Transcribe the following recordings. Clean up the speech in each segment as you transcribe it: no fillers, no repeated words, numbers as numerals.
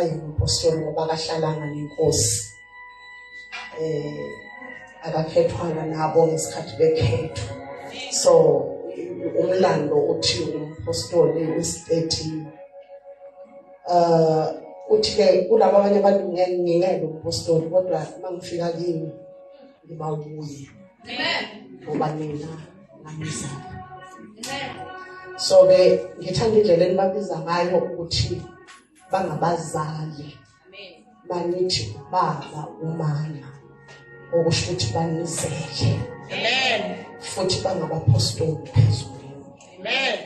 Yena umpostoli ngoba akahlalanga nenkosi, akakhethwanga nabo ngesikhathi bekhethwa. So umlando uthi umpostoli wesi-13, uthi ke kulabo abanye abantu ngingeke umpostoli, kodwa uma ngifika kini ngiba kuye. Amen. Ngoba nina nganizala. So ke ngithanda indlela enibabiza ngayo ukuthi bangabazali. Amen. Manithi ubaba umama, okusho ukuthi banizele. Amen. Futhi bangabapostoli phezulu. Amen.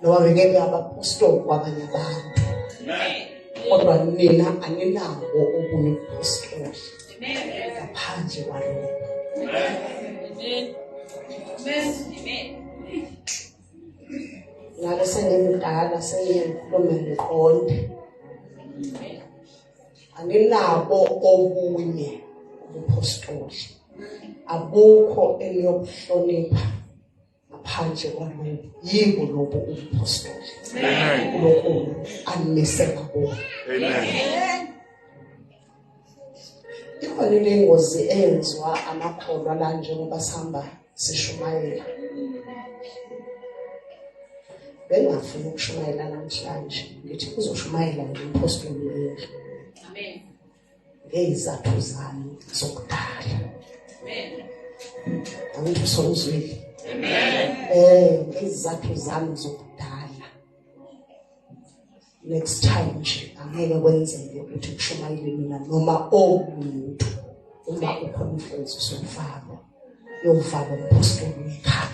Noma bengeke abapostoli kwabanye abantu. Amen. Kodwa nina aninabo obunye ubupostoli. Amen. Ngaphandle kwalokho. Amen. Amen. Amen. Ngale sengimdala sengiye ngikhulume ngiqonde. Aninabo obunye ubupostoli. Abukho eniyokuhlonipha ngaphandle kwalobu. Yibo lobu ubupostoli. Amen. uNkulunkulu animise ngabo. Amen. Ikhona into engozi eyenziwa amakholwa la njengoba sihamba sishumayela. Bengingafuni ukushumayela namhlanje, ngithi kuzoshumayela umpostoli wendlu. Amen. Ngezizathu zami zokudala. Amen. Angithi usongizwile. Amen. Ngezizathu zami zokudala. Next time nje angeke kwenzeke ukuthi kushumayele mina noma omuntu uma uconference usufakwa yokuvala umpostoli wekhaya.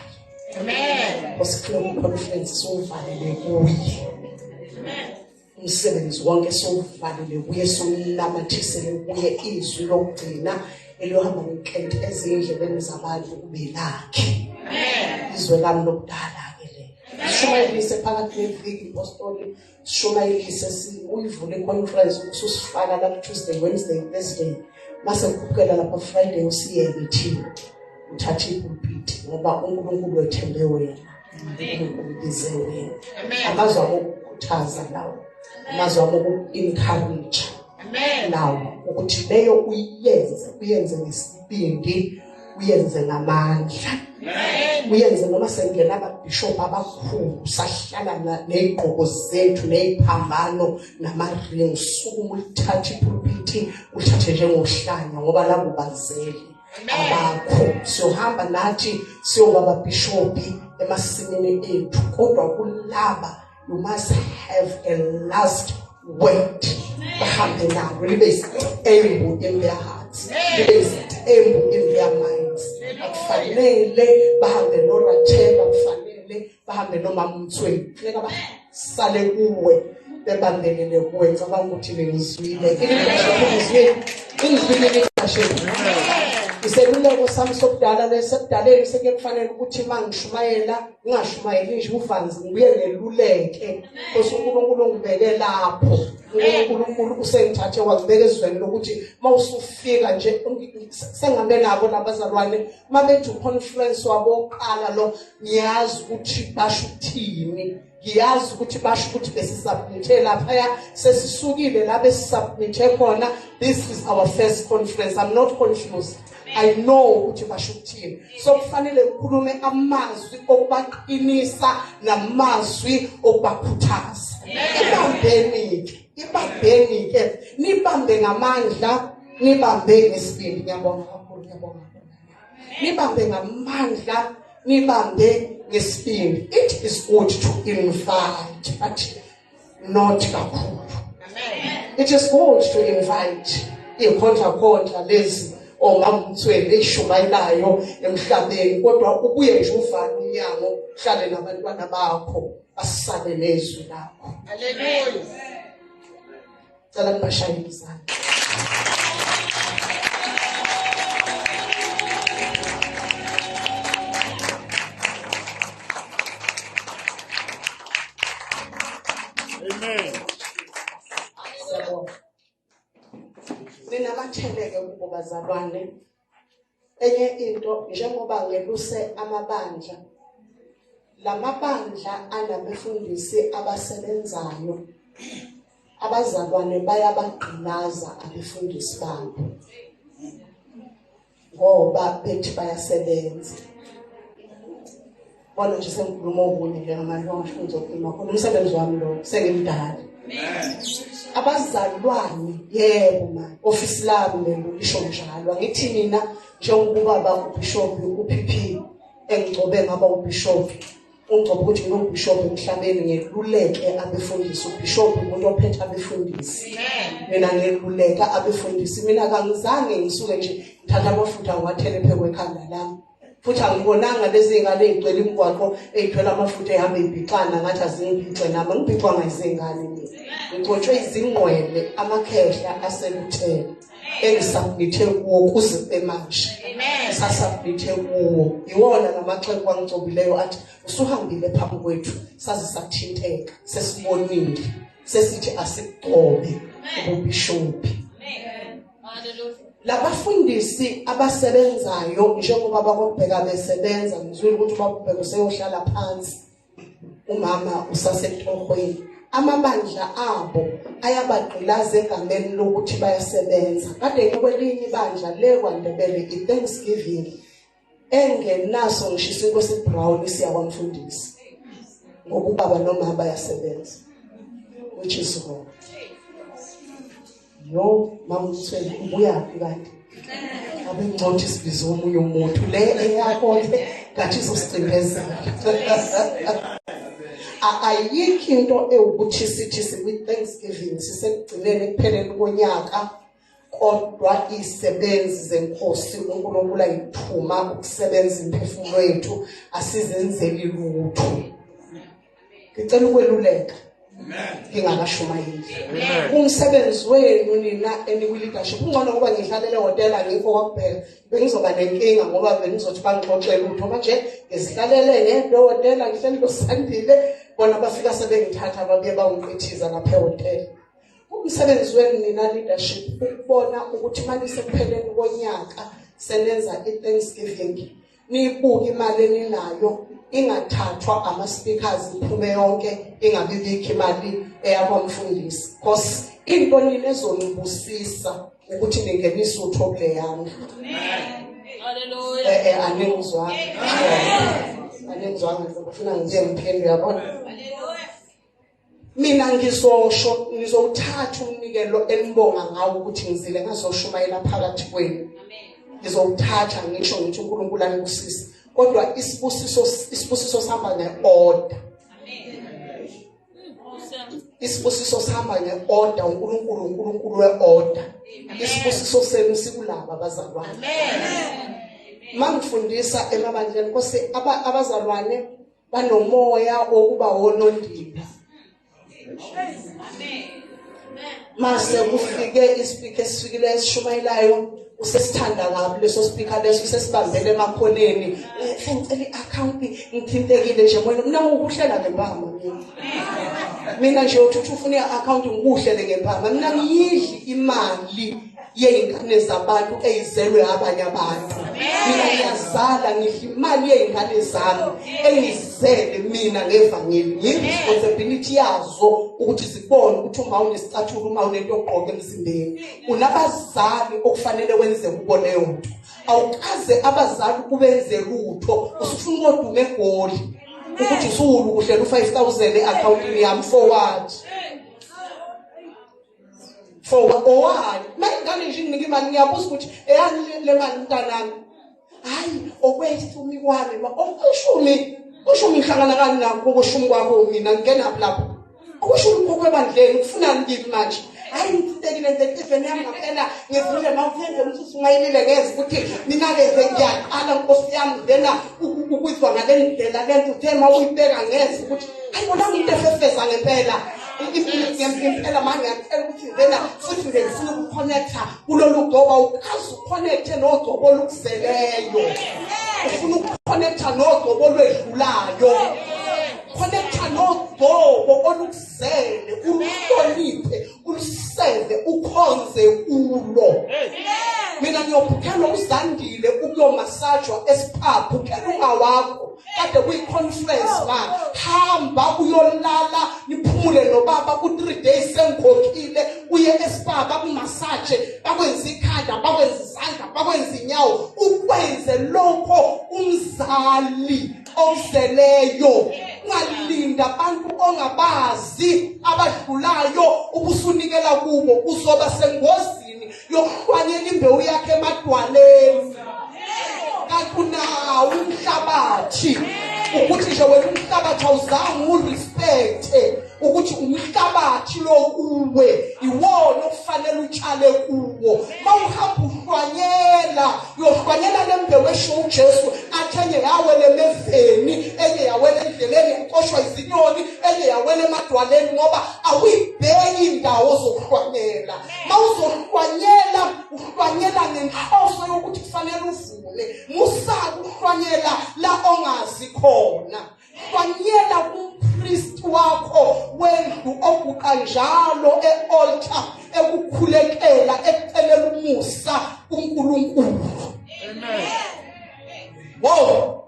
Amen. Osifuna uconference siwuvalele kuye. Amen. Umsebenzi wonke siwuvalele kuye, siwunamathisele kuye, izwi lokugcina eliyohamba ngenkente ezindlebeni zabantu kube lakhe. Amen. Izwe lami lokudala ke le. Sishumayelise phakathi neviki impostoli, sishumayelise uyivule iconference ususifaka la Tuesday, Wednesday, Thursday. Mase kukhuphukela lapha Friday usiyeke thina. Uthathe ipulpit ngoba uNkulunkulu wethembe wena. uNkulunkulu ubize wena. Amen. Amazwi okukhuthaza lawo. Amazwi oku-encourage. Amen. Lawo ukuthi leyo uyenze, uyenze ngesibindi, uyenze ngamandla. Amen. Uyenze noma sengena ababishop abakhulu, sahlala nezigqoko zethu neziphambano nama-ring, sukuma ulithathe ipulpiti, ulithathe njengohlanya ngoba labo bazele abakho. Siyohamba nathi siyoba ababishopi emasimini ethu, kodwa kulaba you must have a last word. Bahambe nalo libe isitembu in their hearts, libe isitembu in their minds. Akufanele bahambe noRathemba, akufanele bahambe nomama uMthweni, kufuneka basale kuwe bebambelele kuwe. Ngicabanga ukuthi ningizwile. Ingizwile, ingizwile leadership. Iseluleko sami sokudala lesekudaleni sekuye kufanele ukuthi uma ngishumayela ngingashumayeli nje uvanzi, ngibuye ngeluleke. Nkosi uNkulunkulu ungibeke lapho. uNkulunkulu usengithathe wangibeka ezweni lokuthi mawusufika nje sengihambe nabo nabazalwane mabethi uconference wabo oqala lo, ngiyazi ukuthi basho ukuthini, ngiyazi ukuthi basho ukuthi besisubmithe laphaya, sesisukile la besisubmithe khona. This is our first conference. I'm not confused. I know ukuthi basho ukuthini. So kufanele ngikhulume amazwi okubaqinisa namazwi okubakhuthaza. Ibambeni-ke, ibambeni-ke, nibambe ngamandla, nibambe ngesibindi. Ngiyabonga kakhulu, ngiyabonga. Nibambe ngamandla, nibambe ngesibindi. It is good to invite, but not kakhulu. Amen. It is good to invite ikhontra lezi omama uMthweni eshumayelayo emhlabeni, kodwa ubuye nje uvale umnyango, uhlale nabantwana bakho, basale nezwi lakho. Hallelujah. Cela nibashaye izandla. Amen. Siyabonga. Ninamatheleke kubo bazalwane. Enye into, njengoba ngeluse amabandla, lamabandla anabefundisi abasebenzayo. Abazalwane bayabagqilaza abefundisi babo ngoba bethi bayasebenza. Bona nje sengikhuluma okunye njengamanje ongasho ngizokhuluma khona umsebenzi wami lo sengimdala. Abazalwane yebo ma office lami lelo lisho njalo angithi mina njengoba ubaba uBishop uPP engigcobe ngaba uBishop ungcobo ukuthi ngingubishop emhlabeni ngeluleke abefundisi ubishop umuntu ophethe abefundisi mina ngeluleka abefundisi mina kangizange ngisuke nje ngithatha amafutha ngiwathele phezu kwekhanda lami futhi angibonanga lezi ngane ezigcwele imigwaqo ezithwele amafutha ehamba ibhixana ngathi azingibhixe nami angibhixwanga izingane mina ngigcotshwe izingqwele amakhehla aseluthele engisubmithe kuwo kuze kube manje ngisasubmithe kuwo iwona namaxhegu angigcobileyo athi usuhambile phambi kwethu saze sathinteka sesibonile sesithi asikugcobe ububishophi labafundisi abasebenzayo njengoba bakobheka besebenza ngizwile ukuthi ubabheka useyohlala phansi umama usasetohweni amabandla abo ayabagqilaza egameni lokuthi bayasebenza kade ngikwelinye ibandla le kwaNdebele i-Thanksgiving engenaso ngisho isinkwa esibrown siya kwamfundisi ngoba ubaba nomama bayasebenza which is wrong Yo, mama uMsweli ubuyaphi kanti? Abe ngcothi sibiza omunye umuntu le eyakho le ngathi izosicindezela. Ayikho into ewukuthi sithi sikwi Thanksgiving sisekugcineni ekupheleni konyaka kodwa isebenzi zenkosi uNkulunkulu ayithuma ukusebenza imphefumulo yethu asizenzeli lutho. Ngicela ukweluleka. Ngingakashumayeli. Umsebenzi wenu nina enikwi-leadership ungcono ukuba ngihlalele ehhotela ngikho kwakuphela. Bengizoba nenkinga ngoba bengizothi bangixoxele lutho manje ngizihlalele ngedwa ehhotela ngihleli noSandile bona bafika sebengithatha babuye bangiqithiza lapha ehhotela. Umsebenzi wenu nina leadership ukubona ukuthi manje sekupheleni konyaka senenza i-Thanksgiving niyibuke imali eninayo ingathathwa ama-speakers iphume yonke ingabibikho imali eyakwamfundisi cause into nina ezonibusisa ukuthi ningenise utho kule yami Hallelujah. eh eh aningizwanga aningizwanga ngifuna ngiye ngiphendule yabona mina ngizosho ngizowuthatha umnikelo enibonga ngawo ukuthi ngizile ngazoshumayela phakathi kwenu ngizowuthatha ngisho ngithi uNkulunkulu anibusise kodwa isibusiso isibusiso sihamba ngeorder isibusiso sihamba ngeorder uNkulunkulu uNkulunkulu weorder isibusiso senu sikulaba abazalwane mangifundisa emabandleni Nkosi abazalwane banomoya wokuba wonondimba mase kufike ispeaker esifikile esishumayelayo usesithanda kabi leso speaker leso usesibambele emakhoneni eh, ngicela i-account ngithintekile nje moyeni mina ngikuhlela ngempama mina mina nje uthi ufuna i-account ngikuhlele ngempama mina ngiyidli imali yey'ngane zabantu eyizelwe abanye abantu mina ngiyazala ngidla imali yey'ngane zami engizele mina ngevangeli ngiyi-responsibility yazo ukuthi zibone ukuthi uma unesicathulo uma unento yokugqoka emzimbeni unabazali okufanele wenze kubo leyo nto awukaze abazali ubenze lutho usufuna ukoduma egoli ukuthi usuwulukuhlela u-5000 e-akhawuntini yami for what for owani mayingane nje inginike imali ngiyabuza ukuthi eyani le mali mntanami hayi okweshumi kwami ma okweshumi ushumi ngihlangana kani nakho okweshumi kwakho mina ngingenaphi lapho okweshumi kwakho ebandleni kufunani kimi manje hayi ngithintekile nje enhliziyweni yami ngampela ngivule mawusenze umsusu ungayilile ngeze ukuthi mina-ke nje ngiyaqala nkosi yami lena ukuzwa ngale ndlela lento uthe ma uyibeka ngeze ukuthi hayi bona umuntu efefeza ngempela ngempela manje ngiyacela ukuthi ngena futhi nje ngifuna ukuconnecta kulolu gcobo awukazi uconnecte nogcobo olukuzeleyo ufuna ukuconnecta nogcobo olwedlulayo connecta nogcobo olukuzele uluhloniphe uluseve ukhonze kulo mina ngiyobhukhela uzandile ukuyomasajwa esipha bhukhela ungawakho Kade kuyi-conference ma, hamba uyolala niphumule nobaba ku-3 days sengikhokhile, uye espa bakumasaje, bakwenza ikhanda, bakwenza izandla, bakwenza inyawo, ukwenze lokho umzali okuzeleyo. Ungalinda abantu ongabazi abadlulayo ubusunikela kubo, uzoba sengozini yokuhlwanyela imbewu yakhe emadwaleni. Kanti unawo umhlabathi, ukuthi nje wena umhlabathi awuzange urespecte ukuthi umhlabathi lo kuwe iwona okufanele utshale kuwo. Mawuhamba uhlwanyela, uyohlwanyela lembewu esho uJesu athi enye yawele emeveni, enye yawele endleleni yacoshwa izinyoni, enye yawele emadwaleni, ngoba awuyibheki indawo zokuhlwanyela. Mawuzohlwanyela uhlwanyela ngenhloso yokuthi kufanele uvune. Musaka ukuhlwanyela la ongazi khona. Hlwanyela kumpriest wakho wendlu oguqa njalo e-altar ekukhulekela, ekucelela umusa kuNkulunkulu. Amen. Wow.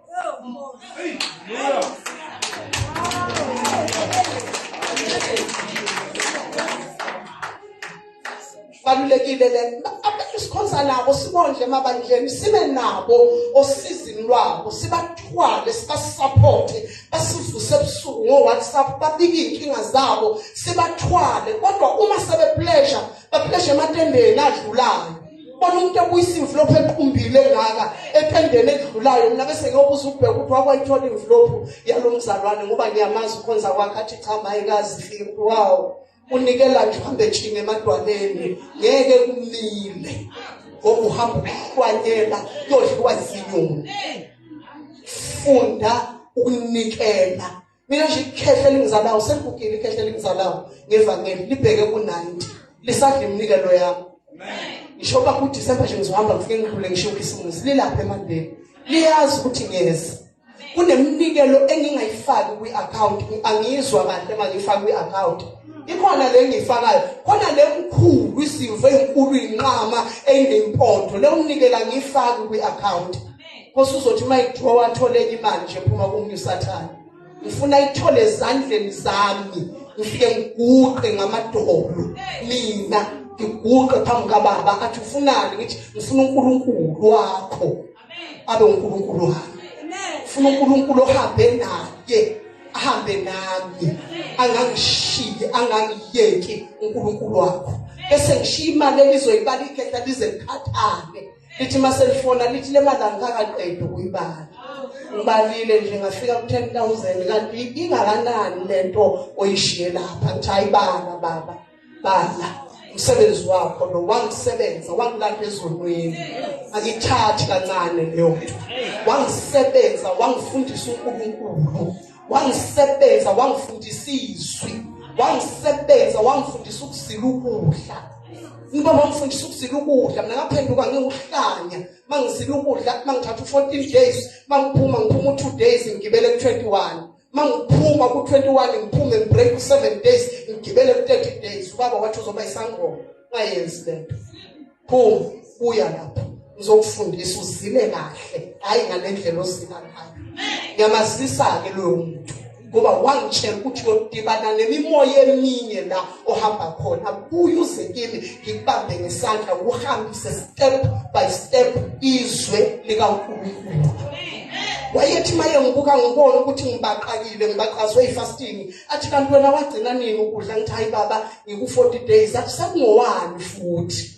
Balulekile le abantu sikhonza nabo, sibondle emabandleni, sibe nabo osizini lwabo, sibathwale, sibasupporte, basivuse ebusuku ngo-WhatsApp, babike iy'nkinga zabo, sibathwale. Kodwa uma sebepleasure, bapleasure ematendeni adlulayo. Bona umuntu ebuyisa imvulophu equmbile engaka etendeni edlulayo, mina bese ngiyobuza ukubheka ukuthi wakwayithola imvulophu yalo mzalwane, ngoba ngiyamazi ukhonza kwakhe, athi cha mayikazi ifike. Wow, unikela nje uhambe etshinga emadwaleni, ngeke kumile ngoba uhamba ukuhlwanyela kuyodliwa izinyoni. Funda ukunikela. Mina nje ikhehle elingizalayo seligugile, ikhehle elingizalayo ngevangeli libheke ku-90, lisadla iminikelo yami. Ngisho uba kuDisemba nje ngizohamba ngifike ngidlule ngisho ukhisimusi, lilapha emandeni, liyazi ukuthi ngiyeza. Kuneminikelo engingayifaki kwi-account, angiyizwa kahle uma ngiyifaka kwi-account. Ikhona le engiyifakayo, khona le mkhulu izimvu ezinkulu inqama engempondo, leyo mnikelo angiyifaki kwi-account. Nkosi uzothi uma idraw athole enye imali nje phuma komunye usathane. Ngifuna ithole ezandleni zami, ngifike ngiguqe ngamadolo mina, ngiguqe phambi kababa, athi ufunani? Ngithi ngifuna uNkulunkulu wakho abe uNkulunkulu wami. Ngifuna uNkulunkulu ohambe naye, ahambe nami, angangishiyi, angangiyeki uNkulunkulu wakho. Bese ngishiya imali elizoyibala ikhehla lize likhathale, lithi maselifona lithi le mali angikakaqedi ukuyibala, ngibalile nje ngafika ku-10,000, kanti ingakanani lento oyishiye lapha? Ngithi ayibala baba, bala, umsebenzi wakho lo wangisebenza, wangilanda ezonweni, angithathi kancane leyo nto. Wangisebenza, wangifundisa uNkulunkulu, wangisebenza, wangifundisa izwi, wangisebenza, wangifundisa ukuzila ukudla. Ngibaba wangifundisa ukuzila ukudla, mina ngaphenduka nginguhlanya. Mangizila ukudla, mangithatha u-14 days, mangiphuma ngiphuma u-2 days ngigibele ku-21. Mangiphuma ku-21 ngiphume ngibreak u-7 days ngigibele ku-30 days. Ubaba wathi uzoba isangoma, ungayenzi lento. Phuma buya lapha, ngizokufundisa uzile kahle, hayi ngale ndlela ozila ngayo. Ngiyamazisa-ke loyo muntu ngoba wangitshela ukuthi uyodibana nemimoya eminye la ohamba khona. Buya uze kimi ngikubambe ngesandla, ukuhambise step by step izwe likaNkulunkulu. Wayethi maye ngibuka ngibona ukuthi ngibaqakile, ngibaqazwe ifasting, athi kanti wena wagcina nini ukudla? Ngithi hayi baba ngiku-40 days. Athi sekungowani futhi.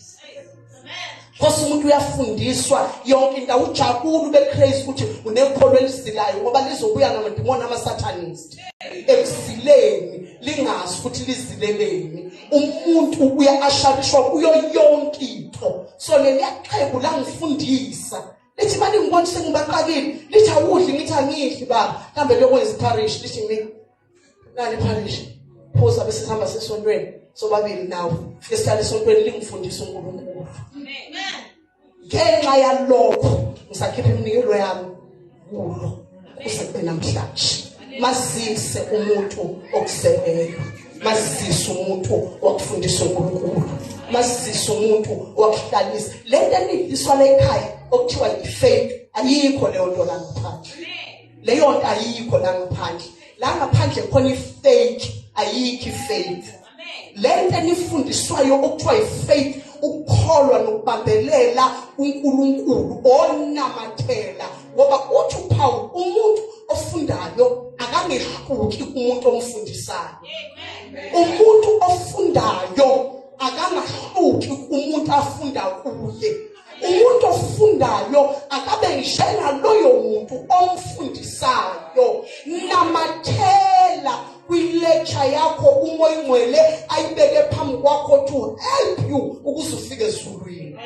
Nkosi umuntu uyafundiswa yonke into, awujabuli ube crazy ukuthi unekholo elizilayo, ngoba lizobuya namadimoni ama-satanist ekuzileni, lingazi ukuthi lizileleni. Umuntu uya ashalishwa kuyo yonke into. So leliya xhegu langifundisa, lithi manje ngibona sengibaqakile, lithi awudli, ngithi angidli baba, kambe lokwenza iparish, lithi mina nani iparish, phuza bese sihamba sesontweni sobabili nawe, fike sihlale esontweni, lingifundisa uNkulunkulu. Ngenxa yalokho ngisakhipha iminikelo yami kulo kuze kube namhlanje. Mazise umuntu okuseleyo, mazise umuntu wakufundisa uNkulunkulu, mazise umuntu wakuhlalisa le nto enidliswa la ekhaya okuthiwa i-faith, ayikho leyo nto la ngaphandle. Leyo nto ayikho la ngaphandle. La ngaphandle khona i-fake, ayikho i-faith. Le nto enifundiswayo okuthiwa i-faith, ukukholwa nokubambelela uNkulunkulu onamathela, ngoba uthi uPaul umuntu ofundayo akangehluki kumuntu omfundisayo. Umuntu ofundayo akangahluki kumuntu afunda kuye. Umuntu ofundayo akabe njengaloyo muntu omfundisayo. Namathela kwi-lecture yakho uMoya oNgcwele ayibeke phambi kwakho to help you ukuze ufike ezulwini.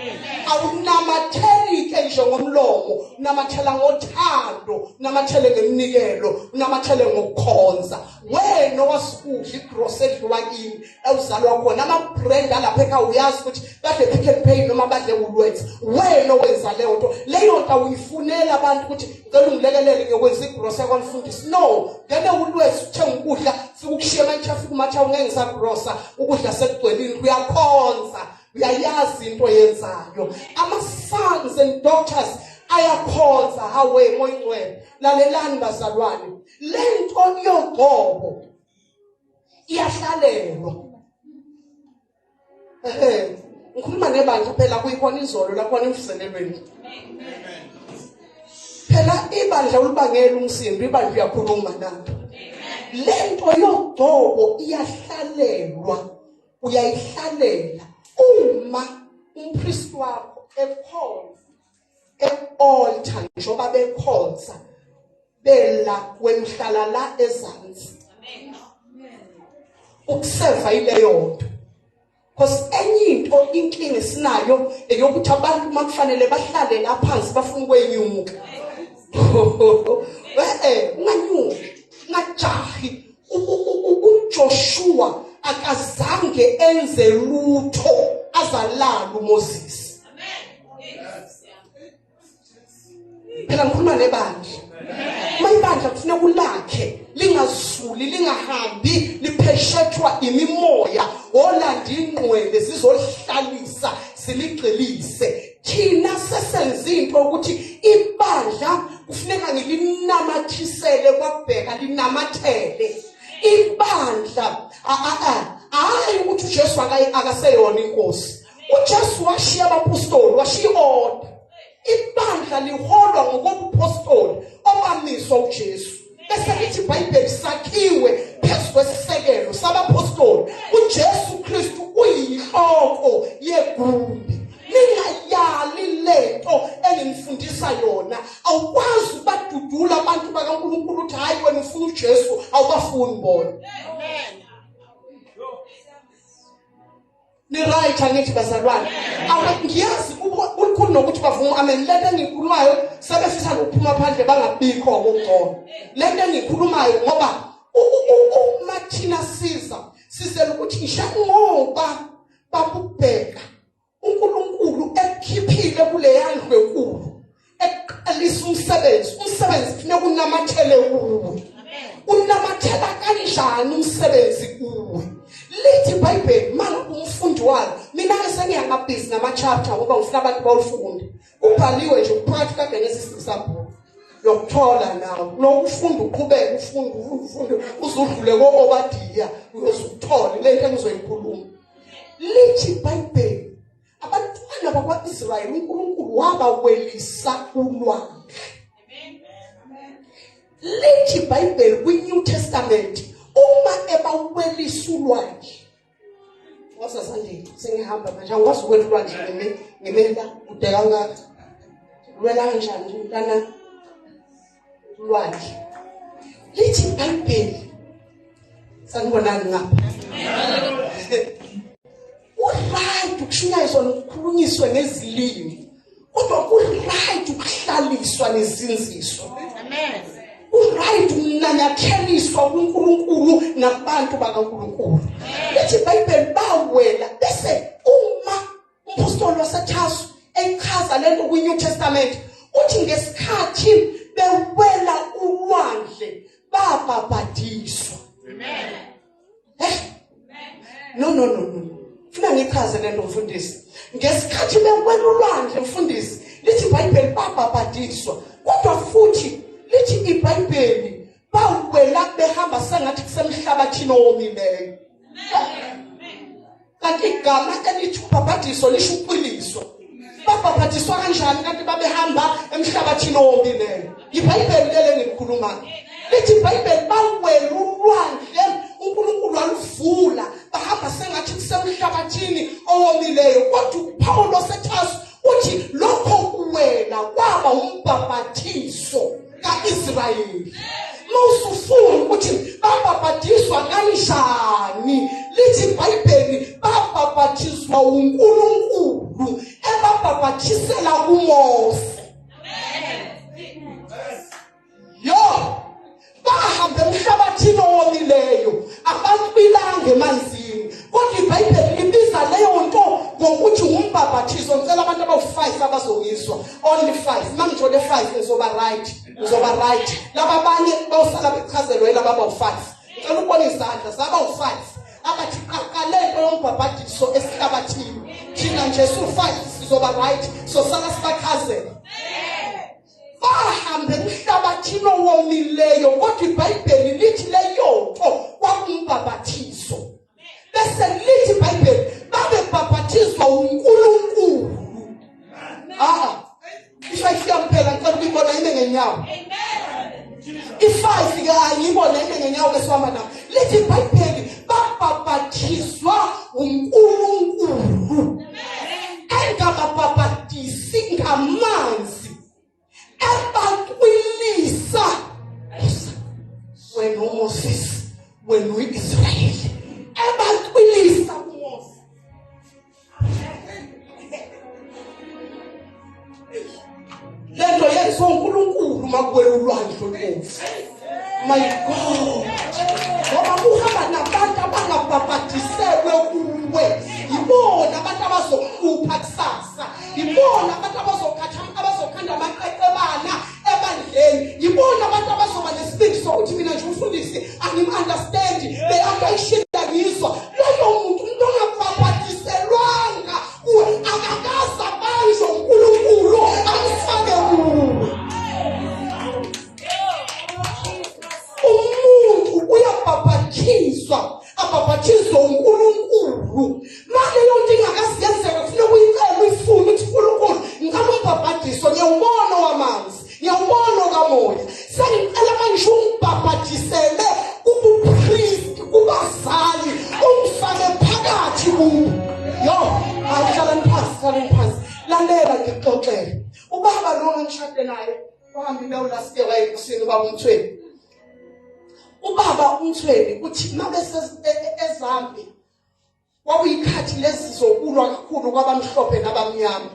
Awunamatheli ke nje ngomlomo, unamathela ngothando, unamathele ngeminikelo, unamathele ngokukhonza. Wena owasikudla igross edliwa kini ewuzalwa khona, ama-brand alapha ekhaya uyazi ukuthi badle Pick n Pay noma badle Woolworths. Wena owenza leyo nto, leyo nto awuyifunela abantu ukuthi ngicela ungilekelele ngiyokwenza igross yakwamfundisi. No, ngene Woolworths uthenga ukudla, fika ukushiye manje, afika umatsha ungeke ngisagrosa ukudla sekugcwele indlu. Uyakhonza, uyayazi into oyenzayo. Ama-sons and daughters ayakhonza. Hawe Moya Ingcwele, lalelani bazalwane, le nto yogcobo iyahlalelwa. Ehe, ngikhuluma nebandla phela, kuyikhona izolo lakhona emvuselelweni. Phela ibandla ulibangela umsindo, ibandla uyakhuluma nalo. Le nto yogcobo iyahlalelwa, uyayihlalela uma umpristi wakho ekhonza e-altar, njengoba bekhonza bela, wena uhlala la ezansi ukuseva ileyo nto. Because enye into inkinga esinayo eyokuthi abantu uma kufanele bahlale la phansi bafuna ukwenyuka. Unganyuki, ungajahi. uJoshua akazange enze lutho azalala uMoses. Phela ngikhuluma nebandla. Uma ibandla kufuneka ulakhe lingazuli, lingahambi lipheshethwa imimoya olanda ingqwele zizohlalisa siligxilise. Thina sesenza into ukuthi ibandla kufuneka ngilinamathisele kwabheka linamathele ibandla. Hayi ukuthi uJesu akaseyona inkosi. uJesu washiya abapostoli, washiya i-order. Ibandla liholwa ngokobupostoli obamiswa uJesu. Bese lithi iBhayibheli sakhiwe phezu kwesisekelo sabapostoli. uJesu Kristu uyinhloko yegumbi. Ningayali lento engimfundisa yona. Awukwazi ukubadudula abantu bakaNkulunkulu uthi hayi wena ufuna uJesu, awubafuni bona. Amen. Ni right angithi bazalwane? Awu ngiyazi kukhulu nokuthi bavuma amen. Lento engiyikhulumayo sebefisa nokuphuma phandle bangabikho ngokugcono. Lento engiyikhulumayo ngoba uma thina siza sizela ukuthi njengoba babubheka uNkulunkulu ekukhiphile kuleya ndlu enkulu eqalisa umsebenzi, umsebenzi kufuneka unamathele kuwe. Unamathela kanjani umsebenzi kuwe? Lithi iBhayibheli mangabe umfundi walo, mina-ke sengiyangabhizi nama-chapter ngoba ngifuna abantu bawufunde. Kubhaliwe nje phakathi kaGenesis nesabhuku yokuthola nawo lokufunda, uqhubeke ufunde ufunde ufunde uzudlule ko-Obadiya uyoze uthole le nto engizoyikhuluma. Lithi iBhayibheli abantwana bakwa-Israyeli uNkulunkulu wabawelisa ulwandle. Lithi iBhayibheli kwi-New Testament uma ebawelisa ulwandle, wasasandile sengihamba manje angikwazi ukwela ulwandle ngime la kude kangaka, lwela kanjani nje mntana ulwandle. Lithi iBhayibheli, sanibonani ngapha, ku-right ukushunyayiswa nokukhulunyiswe ngezilimi, kodwa ku-right ukuhlaliswa nezinziso. Amen. Ku-right ukunanyatheliswa kuNkulunkulu nabantu bakaNkulunkulu. Lithi iBhayibheli bawela, bese uma umpostoli waseTarsu echaza lento kwi-New Testament uthi ngesikhathi bewela ulwandle babhabhadiswa. Amen. No no no no. Funa ngichaze lento mfundisi. Ngesikhathi bewela ulwandle mfundisi, lithi iBhayibheli babhabhadiswa. Kodwa futhi Lithi iBhayibheli bawela behamba sengathi kusemhlabathini owomileyo. Kanti igama elithi ubhabhadiso lisho ukuqiliswa. Babhabhadiswa kanjani kanti babehamba emhlabathini owomileyo? IBhayibheli lele engilikhulumayo. Lithi iBhayibheli bawela ulwandle uNkulunkulu waluvula bahamba sengathi kusemhlabathini owomileyo. Kodwa uPawulos oseTarsu uthi lokho kuwela kwaba umbhabhathiso kaIsrayeli. Mawusufuna ukuthi babhabhatiswa kanjani lithi iBhayibheli babhabhatiswa uNkulunkulu ebabhabhathisela kuMose. Yo bahamba emhlabathini owomileyo abacwilanga emanzini kodwa ibhayibheli libiza leyo nto ngokuthi ngumbhabhathizo ngicela abantu abawu-five abazongizwa only five uma ngithole five ngizoba right ngizoba right laba abanye bawusala bechazelwe yilaba abawu-five ngicela ukubona izandla zabawu-five abathi qaqa le nto yombhabhadiso esihlabathini thina nje su-five sizoba right sosala sibachazela bahambe emhlabathini owomileyo kodwa ibhayibheli lithi leyonto kwakumbhabhathiso bese lithi ibhayibheli babebhabhathizwa uNkulunkulu ah ifive yami phela ngicela ukuyibona ime ngenyawo ifive ke ayibona ime ngenyawo ke sihamba nabo lithi ibhayibheli babhabhathizwa uNkulunkulu engababhabhadisi ngamanzi ebacwilisa wena uMoses wena uIsrayeli ebacwilisa kuMose lento yenziwa uNkulunkulu makuwela ulwandle olubomvu my God ngoba kuhamba nabantu abangabhabhadiselwe kuwe yibona abantu abazohlupha kusasa yibona abantu abazokhatha abazokhanda amaqeqebana ebandleni yibona abantu abazoba nesibindi sokuthi mina nje umfundisi angim-understandi leyanto ayishila ngizwa loyo muntu umuntu ongabhabhadiselwanga kuwe akakaze abanjwe unkulunkulu amfake kuwe umuntu uyabhabhathiswa abhabhathiswe uNkulunkulu manje leyo nto ingakaziyenzeka kufuneka uyicele uyifune uthi uNkulunkulu ngicela umbhabhadiso ngiyawubona wamanzi ngiyawubona kamoya sengicela manje ungibhabhadisele kubupristi kubazali ungifake phakathi kubo yo hayi hlalani phansi hlalani phansi lalela ngikuxoxele ubaba lo ngishade naye wahambile last year wayekusini ubaba umthweni ubaba umthweni uthi mabese e, e, eZambia kwakuyikhathi lezi zokulwa kakhulu kwabamhlophe nabamnyama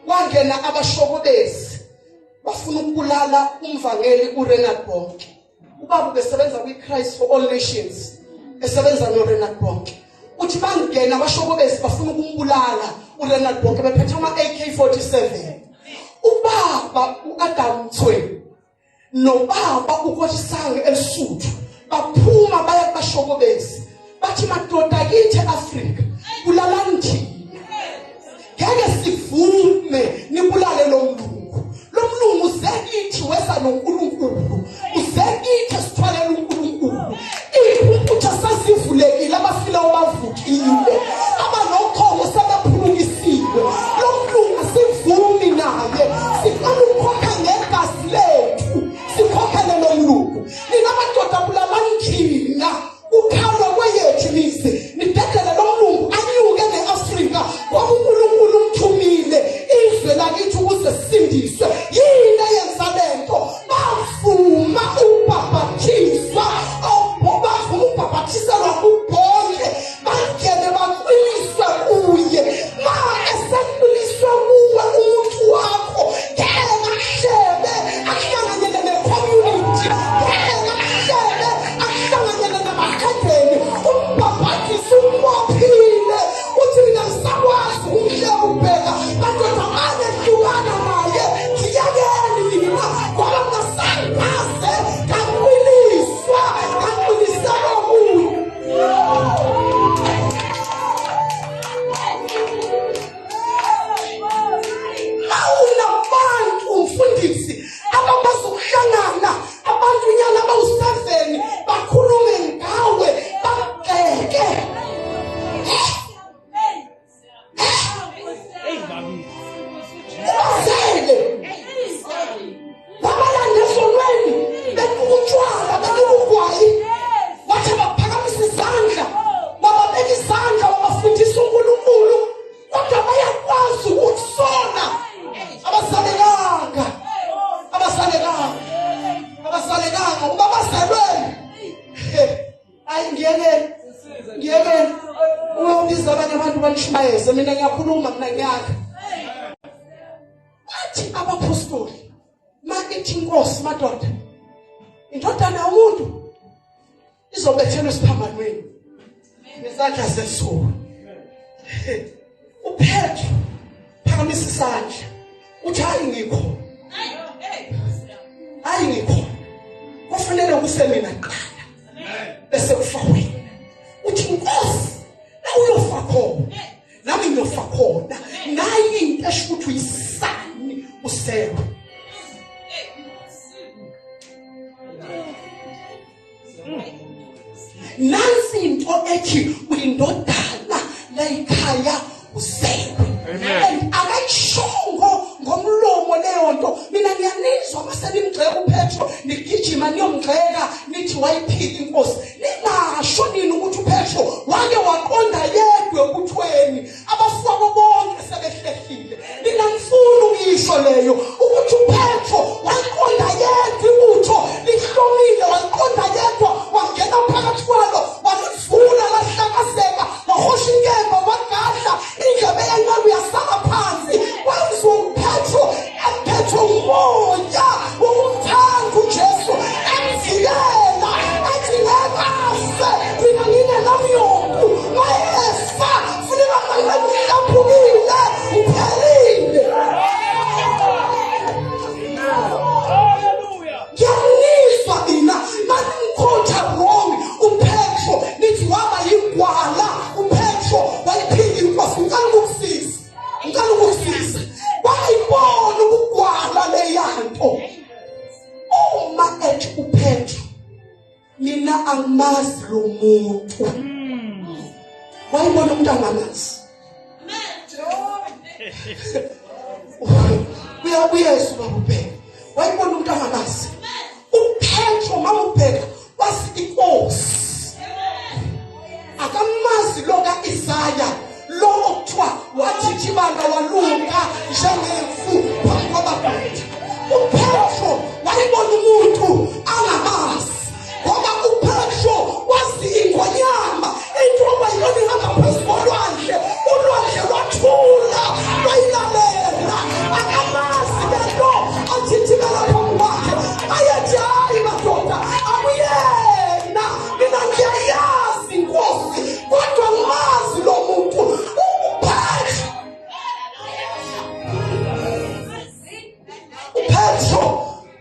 kwangena abashokobezi bafuna ukubulala umvangeli uRenard Bonke ubaba ubesebenza kwi-Christ for All Nations esebenza noRenard Bonke uthi bangena abashokobezi bafuna ukumbulala uRenard Bonke bephethe ama-AK47 ubaba uAdam Mthweni nobaba uKotisange eLisuthu baphuma baya kubashokobezi bathi madoda kithi eAfrika bulalani thina ngeke sivume nibulale lo mlungu lo mlungu uze kithi weza noNkulunkulu uze kithi sithwalela uNkulunkulu iy'mpumputhe sezivulekile abafileyo bavukile abanokholo sebephulukisiwe lo mlungu asivumi naye sicela ukukhokha ngegazi lethu sikhokhele lo mlungu nina madoda bulalani thina kukhalwa kweyethu imizi nidedele lo mlungu anyuke ne-afrika ngoba unkulunkulu umthumile izwe lakithi ukuze sisindiswe yini eyenza le nto bavuma ukubhabhathiswa bavuma ukubhabhathiselwa kubonke bangene baqiniswe kuye ma eseqiniswe kuwe umuntu wakho ngeke ahlebe ahlanganyele ne-community ngeke ahlebe ahlanganyele nabahedeni umbhabhathisi umbophile uthi mina ngisakwazi ukumhleka ukubheka madoda mane hlukana naye ngiyekeni mina ngoba ngingasangaze ngaqiniswa ngaqiniselwa kuye Awunabantu mfundisi abakwazi ukuhlangana Ubazele babalanda esonweni benuka utshwala benuka ugwayi wathi baphakamisa izandla bababeka izandla babafundisa uNkulunkulu kodwa bayakwazi ukusola abasalekanga abasalekanga abasalekanga ngoba bazelwe hayi ngiyekele ngiyekele uyobiza abanye abantu banishumayeze mina ngiyakhuluma mina ngiyakha bathi abaphostoli ma ithi inkosi madoda indodana yomuntu izobethelwa esiphambanweni ngezandla zezulu uPetro phakamisa isandla uthi hayi ngikho hayi ngikho kufanele kufe mina kuqala bese kufa wena uthi nkosi la uyofa khona nami ngiyofa khona nayi into esho ukuthi uyisani uselwe Nansi into ethi uyindodana layikhaya uzelwe. And akayishongo ngomlomo leyo nto. Mina ngiyanizwa mase nimgxeka uPetro nigijima niyomgxeka nithi wayiphika inkosi. Ningasho nini ukuthi uPetro wake waqonda yedwa ekuthweni abafowabo bonke sebehlehlile mina ngifuna ukuyisho leyo ukuthi uPetro waliqonda yedwa ibutho lihlomile waliqonda yedwa wangena phakathi kwalo walivula lahlakazeka wahosha inkemba wagadla indlebe yenqabu yasala phansi wazwa uPetro ephethwe umoya wokumthanda uJesu emvikela ethi ngeke afe mina ngingenamyonku mayefa funeka ngihlaphukile ngiphelile ngiyanizwa mina manimkhotha wrong uPetro nithi waba yigwala uPetro wayiphika inkosi ngicela ukukusiza ngicela ukukusiza wayibona ukugwala leyanto uma ethi uPetro mina angimazi lo muntu wayibona umuntu angamazi uyabuyeza ubaba ubheka wayibona umuntu angamazi uPetro mama ubheka wazi inkosi akamazi lo ka-Isaya lo okuthiwa wathithibala walunga njengemfu phambi kwabadoda uPetro wayebona umuntu angamazi ngoba uPetro wazi ingonyama into obayibona ihamba phezu kolwandle ulwandle lwathula lwayilalela akamazi lento athithibela phambi kwakhe ayethi hayi madoda akuyena mina ngiyayazi inkosi kodwa ngimazi lo muntu uPetro uPetro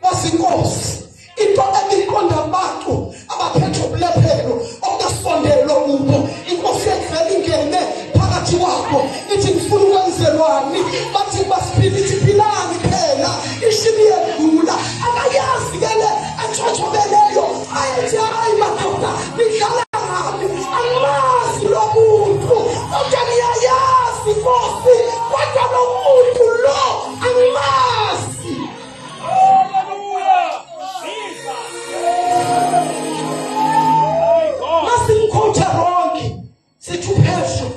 wasinkosi into ebiqonda abantu abaphethe ubulephelo okungasondelwa kubo inkosi yayivele ingene phakathi kwabo ithi ngifuna ukwenzelwani bathi basiphila ithi philani phela ishini yedlula akayazi ke le ethothobeleyo ayethi hayi madoda nidlala ngami angimazi lo muntu kodwa ngiyayazi nkosi kodwa lo muntu lo angimazi Masimkhotha wrong sithi uPhetro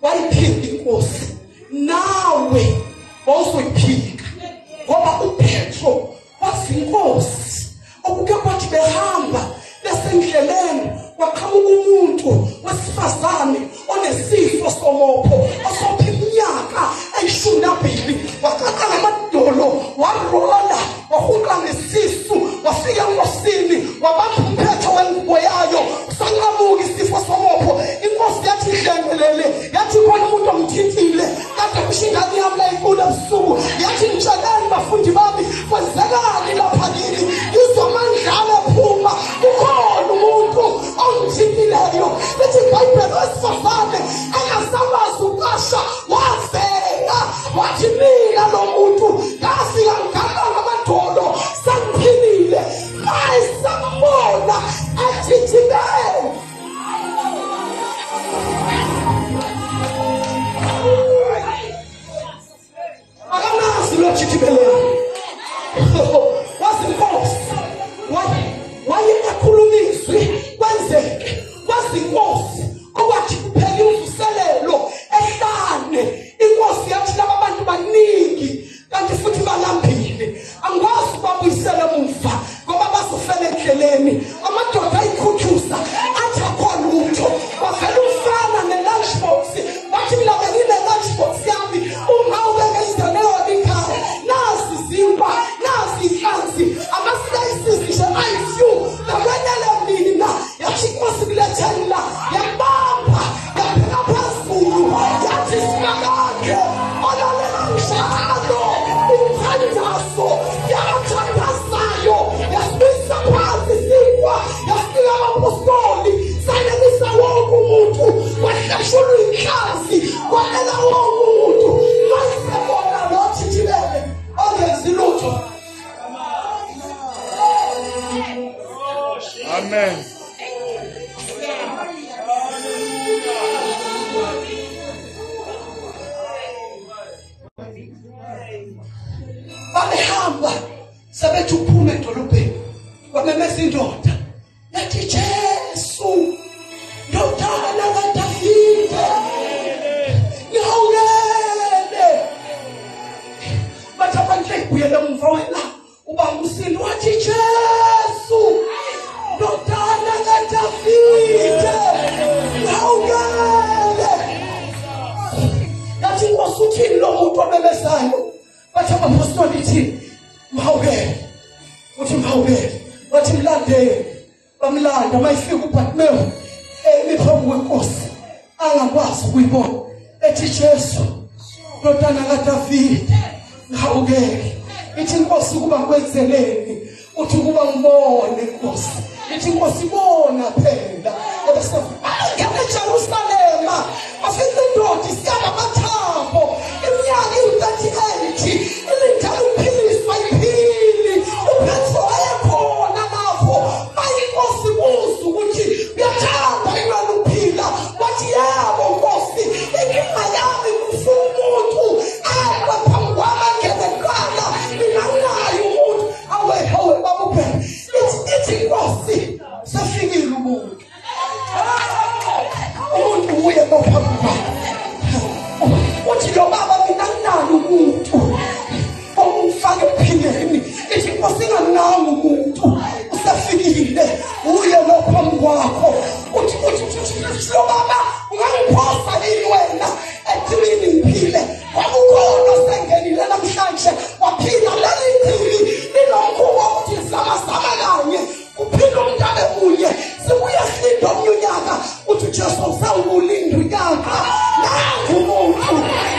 wayiphika inkosi nawe wawuzoyiphika ngoba uPhetro wazi inkosi okuke kwathi behamba besendleleni kwaqhamuka umuntu wesifazane onesifo somopho osopha iminyaka eyishumi nambili waqaqa ngamadolo warola wahuqa ngesisu wafika enkosini wabamba umphetho wengubo yayo sanqamuka isifo somopho inkosi yathi ihlengelele yathi khona umuntu omthintile kade kusho ingane yami layinkulu ebusuku yathi ngitsheleni bafundi bami kwenzekani lapha kini ngizwa amandlala ephuma kukhona umuntu ongithintileyo lithi ibhayibheli wesifazane engasakwazi ukwasha wavela wathi mina lo muntu nkosi yami uma ubengezaneyona ikhaya nazi izinkwa nazi inhlanzi ama-slices nje ayi-few ngakwenele mina. Yathi inkosi kuletheni la, yabamba yapheka phezulu, yathi simakade olalela njalo umthandazo yabathandazayo, yasibuyisa phansi isinkwa, yasinika abapostoli, sanelisa wonke umuntu, kwahlashulwa inhlanzi, kwanela wonke umuntu. Mayisebona lo thithibele ongenzi lutho. Amen. Babehamba sebethi uphuma edolobheni, kwamemeza indoda yathi, Jesu ndodana kaDavide, ngihawukele. Bathi abantu eyibuyele emva, wena ubamba usindo, wathi, Jesu ndodana kaDavide, ngihawukele. Yathi inkosi, uthini lo muntu omemezayo? Bathi abapostoli, ithi mhawukele. Uthi mhawukele. Bathi mlandele. Bamlanda. Mayifika uBartimewu emi phambi kwenkosi angakwazi ukuyibona, ethi, Jesu ndodana kaDavide, ngihawukele. Ithi inkosi, kuba kwenzeleni? Uthi, kuba ngibone inkosi. Ithi inkosi, bona phela. Ebese angena eJerusalema, afica indoda isikala amathambo iminyaka ewu-38, ilindele ukuphiliswa, iphili. UPetro wayekhona lapho. Bayinkosi buza ukuthi uyathanda yini ukuphila? Wathi, yebo nkosi, inkinga yami kufuna umuntu awe phambi kwami angene kuqala, mina nginayo umuntu. Awe awe babubheke. Ithi inkosi, sefikile umuntu, umuntu uye phambi kwami. Uthi lo baba, mina nginalo umuntu ongifake ekuphileni. Ithi inkosi, ingananga umuntu, usefikile, uye lo phambi kwakho. Uthi lo baba, ungangiphosa yini wena ethimini ngiphile? Kwakukhona osengenile namhlanje waphila. Leli chibi linomkhuba wokuthi zamazama kanye kuphila umuntu abe munye, sibuye silinde omnye unyaka. Uthi uJesu, usawulinda unyaka, nangu umuntu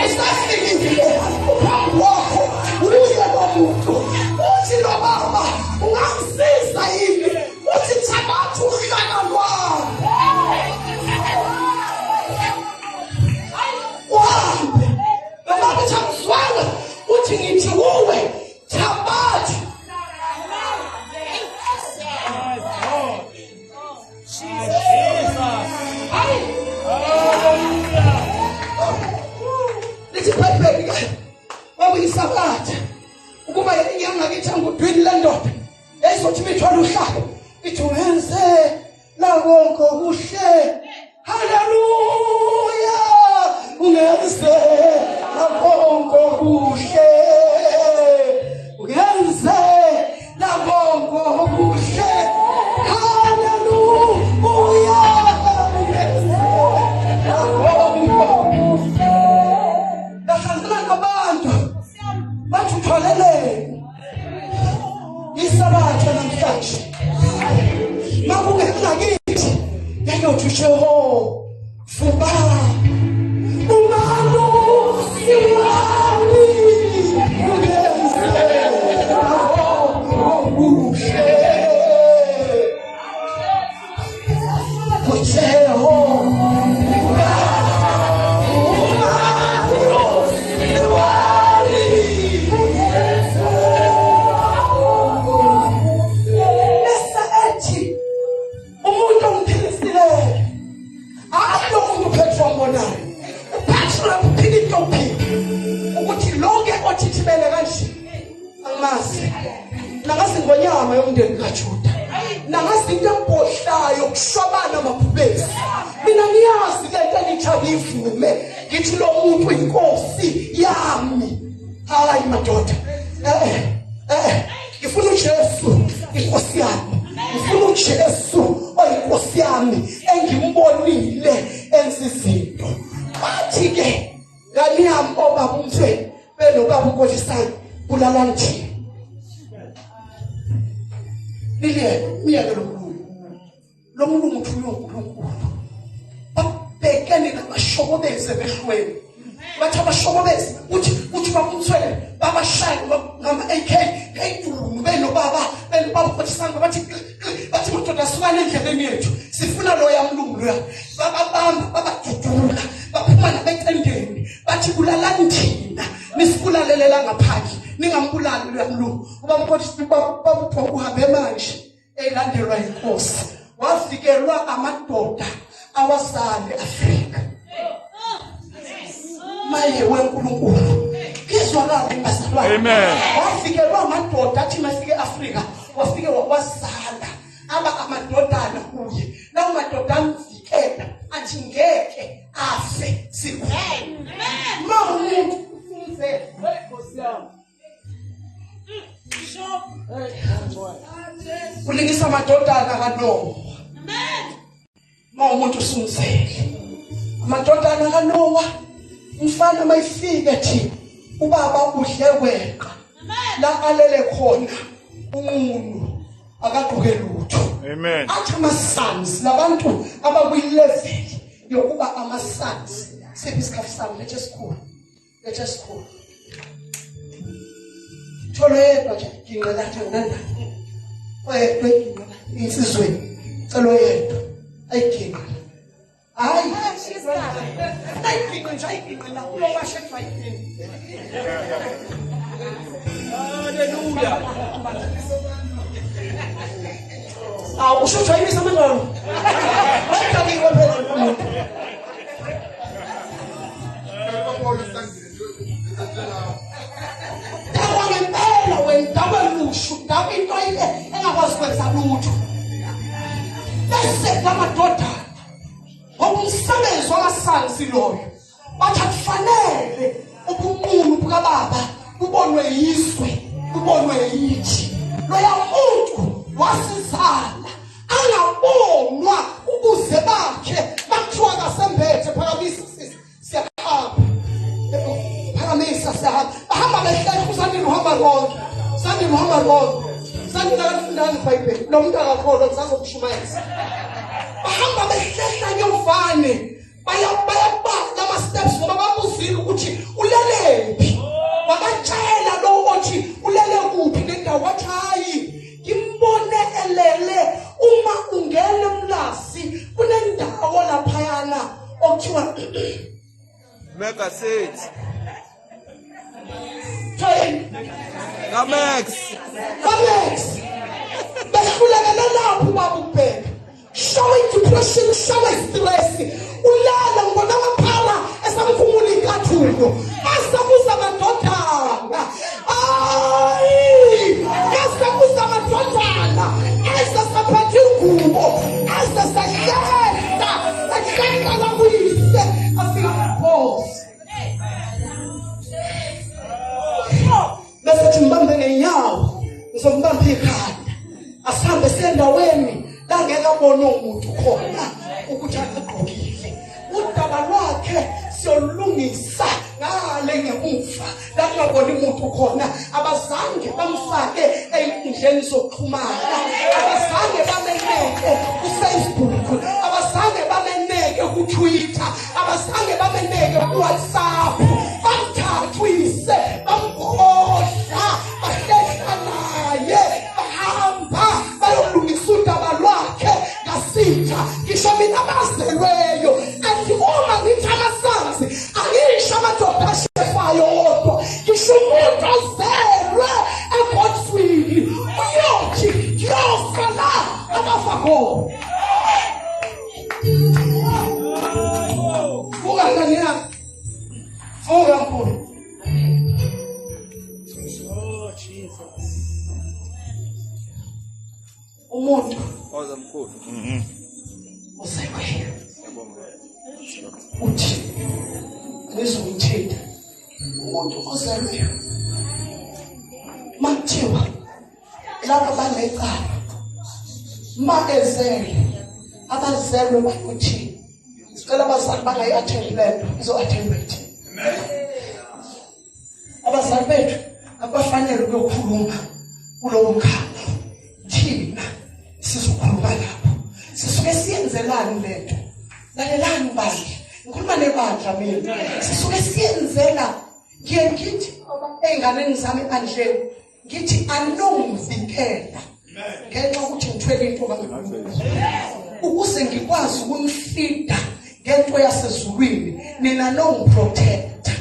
usafikile, uphambi kwakho, uye lo muntu. Uthi lo baba, ungangisiza yini? Uthi, thabatha uhlaka lwami uhambe. Lo baba uthi, angizwanga. Uthi, ngithi kuwe, thabatha. Lithi iBhayibheli ke kwakuyisabatha. Ukuba inyanga kithi angudwini le ndoda yayizothi imithwalo uhlaka, ithi ungenze lakonke okuhle, haleluya, ungenze lakonke okuhle, ungenze lakonke okuhle, haleluya, ungenze lakonke okuhle. Bahlangana nabantu, bathi, uthwaleleni isabatha namhlanje? Makungekungakithi yayothi uJehova umalusi wami, ungenze okuhle. UJehova umalusi wami. Bese ethi umuntu ongiphilisileyo, hayi lo muntu uPetro ambonayo. UPetro lapho uphila into uphila ukuthi lonke othithibele kanje angimazi, nangazi ngonyama yomndeni kaJuda, nangazi into ebhodlayo kushwabana amabhubesi. Mina ngiyazi le nto engithi angiyivume, ngithi lo muntu inkosi yami. Hayi madoda, ngifuna uJesu inkosi yami, ngifuna uJesu oyinkosi yami engimbonile enza izinto. Bathi ke Ngani yami obaba umthweni benobaba uNkolisani bulalani thina. Niliyeke miyeke lo mlungu. Lo mlungu uthunywe uNkulunkulu. Babhekene nabashokobezi emehlweni. Bathi abashokobezi uthi uthi bakumthwele babashaya ngama-AK ngeyidunu benobaba benobaba uNkolisani bathi bathi madoda sukani endleleni yethu sifuna loya mlungu loya bababamba babadudula baphuma nabecendeni bathi bulalani thina nisibulalelela ngaphandle ningambulali loya mlungu ubaba uhambe manje elandelwa inkosi wafikelwa amadoda awasale Afrika maye weNkulunkulu kuyezwakala bazalwane Amen. wafikelwa amadoda athi mafike eAfrika wafike wazala aba amadodana kuye lawo madoda amvikela athi ngeke afe sikhona ma umuntu ufunzele ulingisa amadodana kaNowa uma umuntu usumzele amadodana kaNowa umfana mayifike thi ubaba udle weqa la alele khona umuntu akagqoke lutho Amen. Athi ama sons labantu abakwi level yokuba ama sons siphi isikhafu sami lethe esikhulu lethe esikhulu tholo yedwa nje ginqela nje nanda oyedwa iginqela insizweni celo yedwa ayiginqela hayi ayiginqe nje ayiginqe la uyowasha kuthiwa ayiginqe Haleluya. Awu usho ukuthi wayimisa amangalo. Wayidaliwe phela lo muntu. Dakwa ngempela wena dakwa lushu dakwa into ile engakwazi kwenza lutho. Bese lamadodana ngoba umsebenzi wamasansi loyo bathi akufanele ubunqunu bukababa bubonwe yizwe bubonwe yithi loya muntu wasizala angabonwa ubuze bakhe makuthiwa kasembethe phakamisa sisi siyahamba phakamisa siyahamba bahamba behlehla usandile uhamba lonke usandile uhamba lonke usandile akalifundanga ibhayibheli lo muntu akakholwa ngisazokushumayeza bahamba behlehla nyovane bayabala ama-steps ngoba babuzile ukuthi ulelephi wabatshela lo othi ulele kuphi nendawo wathi hayi ngimbone elele uma ungena emlazi kunendawo laphayana okuthiwa Mega City. Train. Kamex. Kamex. Behlulekele lapho ubaba ukubheka. Shawa depression, shawa stress. Ulala ngibona amaphara esamkhumula ikathulo. Asabuza amadodana. Ayi! Asabuza amadodana. Esasaphatha ingubo. Esasahlehla. Ehlehla la kuyise. Afika phosi. Bese thi mbambe ngenyawo. Ngizombamba ikhanda. Asihambe sendaweni la ngeke abone umuntu khona ukuthi akagqokile. Udaba lwakhe siyolungisa ngale ngemuva la kungaboni muntu khona abazange bamfake ey'nkundleni zokuxhumana abazange bameneke kufacebook abazange bameneke kutwitter abazange bameneke kuwhatsapp bamthathwise bamgodla bahlehla naye bahamba bayolungisa udaba lwakhe ngasitha ngisho mina abazelweyo athi uma ngithi amasanzi angisho amadoda ashefayo odwa ngisho umuntu ozelwe egodswini uyothi kuyofa la abafa khona vuka ngane yami vuka mkhulu Oh Jesus. Umuntu Oza mkhulu. Ozelweyo. Uthi ngizomthinta umuntu ozelweyo. Makuthiwa laba banecala ma ezele abazelwe bayothini sicela abazali bangayi-attend le nto izo-attendwa yithini. Abafanele ukuyokhuluma kulowo mkhandlu, thina sizokhuluma lapho. Sisuke siyenzelani lento? Lalelani bandla, ngikhuluma nebandla mina. Sisuke siyenzela, ngiye ngithi ey'nganeni zami ebandleni, ngithi anongivikela ngenxa yokuthi ngithwele into kaNkulunkulu ukuze ngikwazi ukunifida ngento yasezulwini, nina nongiprotecta,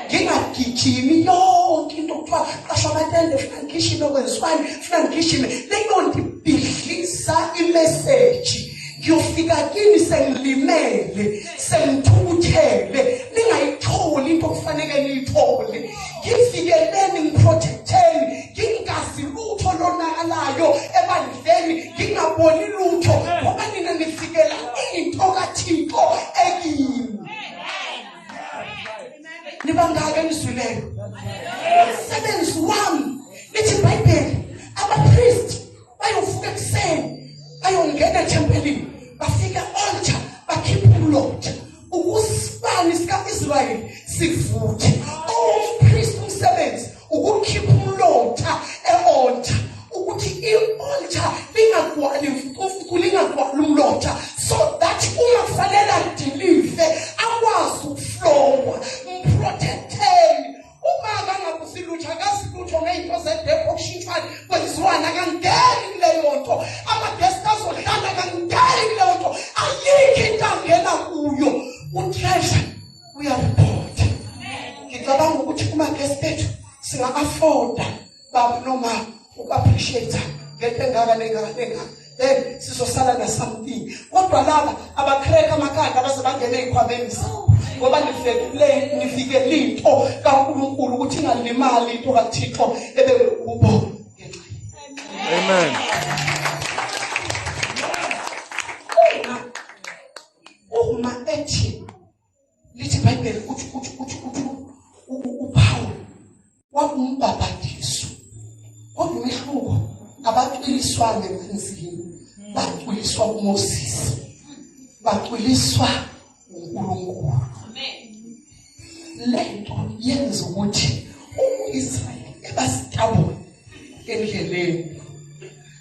ngingagijimi yonke into kuthiwa qashwa amatende, funa ngigijime, kwenziwani, funa ngigijime. Leyo nto ibhidlisa imeseji. Ngiyofika kini sengilimele, sengithukuthele, ningayitholi into okufanele niyithole. Ngivikeleni, ngiprotecteni, ngingazi lutho lonakalayo ebandleni, ngingaboni lutho, ngoba nina nifikela into kaThixo ekimi. Nibangaka enizwileyo? Umsebenzi wami, lithi iBhayibheli, abapristi bayovuka ekuseni bayongena ethempelini, bafika altar, bakhipha umlotha ukusibani sika-Israyeli sivuthe. Owumpristi umsebenzi ukukhipha umlotha e-altar ukuthi i-altar lingagwali mfukufuku, lingagwali umlotha, so that uma kufanele adilive akwazi ukuflowa. Mprotecteni. Uma akangabusi lutho, akazi lutho ngey'nto zedepho, kushintshwane, kwenziwani, akangeni kuleyo nto. Amagesti azodlala, akangeni kuleyo nto. Ayikho into angena kuyo. Utreasure uyaripota. Ngicabanga ukuthi kuma-guest ethu singa-afforda, baba noma, uku-appreciate ngento engaka nengaka nengaka, then sizosala na something. Kodwa laba abakreka amakhanda baze bangene ey'khwameni zabo, ngoba nifikele, nifikele into kaNkulunkulu ukuthi ingalimali into kaThixo ebekubo. Amen. Uma ethi, lithi iBhayibheli, uthi uthi uthi uthi uPaul wakumbhabhadiso, kodwa umehluko, abacwiliswanga emanzini, bacwiliswa kuMoses, bacwiliswa uNkulunkulu. Lento yenza ukuthi uIsrayeli ebastubborn endleleni,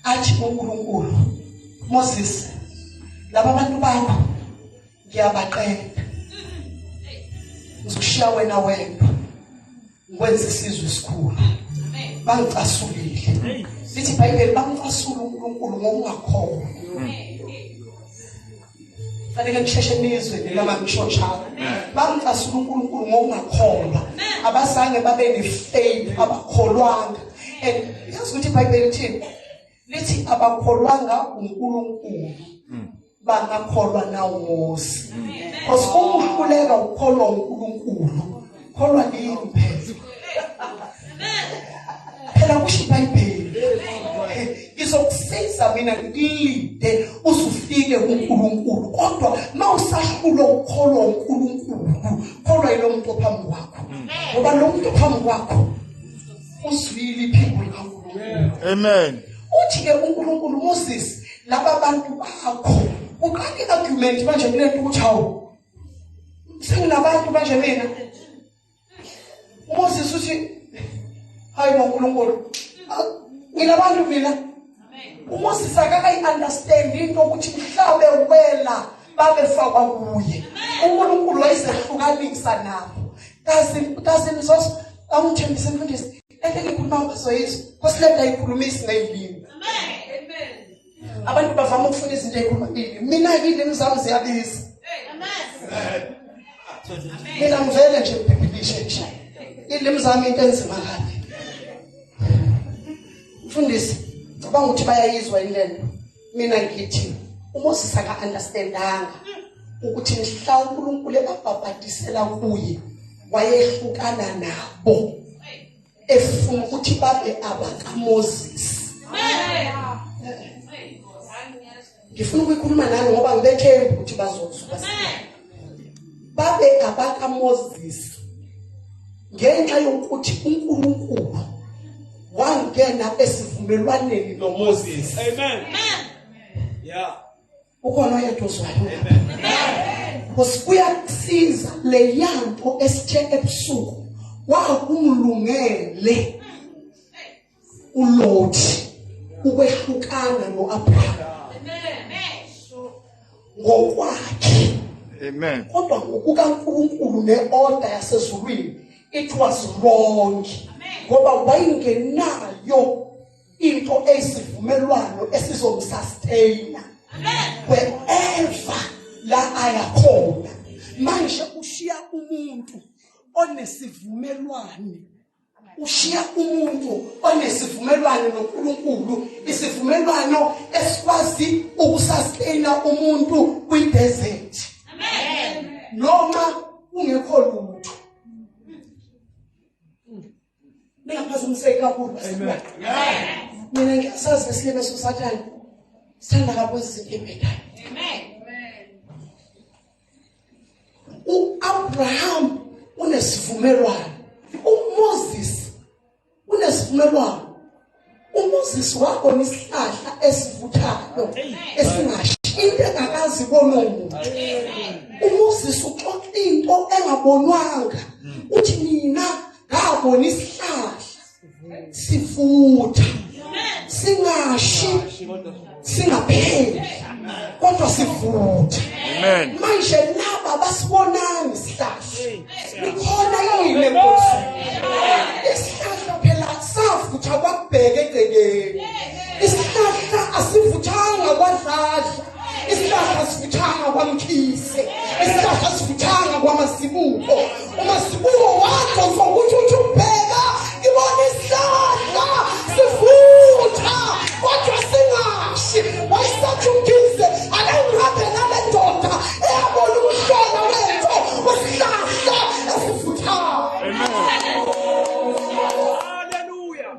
athi uNkulunkulu, Moses, laba bantu bakho ngiyabaqeda, ngizokushiya wena wedwa, ngikwenza isizwe esikhulu. Bangicasulile, lithi iBhayibheli, bamcasula uNkulunkulu ngokungakholwa. Fanele nisheshe nizwe noma ngisho njalo. Bamcasula uNkulunkulu ngokungakholwa, abazange babe ne-faith, abakholwanga. And yazi ukuthi iBhayibheli lithini? Lithi abakholwanga uNkulunkulu, bangakholwa na uMose? Because uma uhluleka ukukholwa uNkulunkulu, kholwa kimi phela. Phela kusho iBhayibheli, ngizokusiza mina, ngilinde uzufike kuNkulunkulu. Kodwa mawusahlulwa ukukholwa uNkulunkulu, kholwa yilo muntu ophambi kwakho, ngoba lo muntu ophambi kwakho uzwile iphimbo likaNkulunkulu. Amen. Uthi ke uNkulunkulu, Moses, laba bantu bakho, uqala i-argument manje kulento ukuthi hawu, senginabantu manje mina. uMoses uthi, hayi bo uNkulunkulu, nginabantu mina. uMoses akakayi-understand into ukuthi mhlabe wela babefakwa kuye, uNkulunkulu wayezehlukanisa nabo. Kazi mzoso angithembise, mfundisi, lento engikhuluma bazoyizwa, because lento ayikhulumisi ngey'limi. Abantu bavama ukufuna izinto ey'khuluma iy'limi. Mina-ke iy'limi zami ziyabiza. Mina ngivele nje ngibhibhilishe nje iy'limi zami, into enzima kabi. Mfundisi, cabanga ukuthi bayayizwa yini lento. Mina ngithi uMoses aka-understandanga ukuthi mhla uNkulunkulu ebabhabhadisela kuye, wayehlukana nabo, efuna ukuthi babe abakaMoses. Ngifuna ukuyikhuluma nani ngoba ngibethemba ukuthi bazozwa. Babe abakaMoses ngenxa yokuthi uNkulunkulu wangena esivumelwaneni noMoses. Amen. Yeah. Ukhona oyedwa ozwayo? Because kuyakusiza leyanto esithe ebusuku wakumlungele. uLothi ukwehlukana noAbraham. Amen. Ngokwakhe. Amen. Kodwa ngokukaNkulunkulu neorder yasezulwini it was wrong. Ngoba wayengenayo into eyisivumelwano esizomsustaina. Amen. Wherever la aya khona. Manje ushiya umuntu onesivumelwano, ushiya umuntu onesivumelwano noNkulunkulu, isivumelwano esikwazi ukusustaina umuntu kwi-desert. Amen. Noma kungekho lutho. Ningaphazamiseki kakhulu. Amen. Mina ngiyasazi lesilimi sosathane sithanda kakhulu izinto ebhedayo. Amen. uAbraham unesivumelwano, uMoses unesivumelwano. uMoses wabona isihlahla esivuthayo esingashi, into engakazi ibonwe umuntu. uMoses uxoxa into engabonwanga, uthi mina ngabona isihlahla sivutha singashi singapheli kodwa sivutha. Amen. Manje laba basibonanga isihlahla, likhona yini enkosi isihlahla? Phela savutha kwakubheka egcekeni. Isihlahla asivuthanga kwadladla, isihlahla sivuthanga kwamkhise, isihlahla sivuthanga kwamasibuko. Umasibuko wadonswa ukuthi uthi ubheka ngibona isihlahla sivutha kodwa singashi. Wayesathi umkhize ake ngihambe nale ndoda eyabona ukuhlola wento wesihlahla esivuthayo. Hallelujah.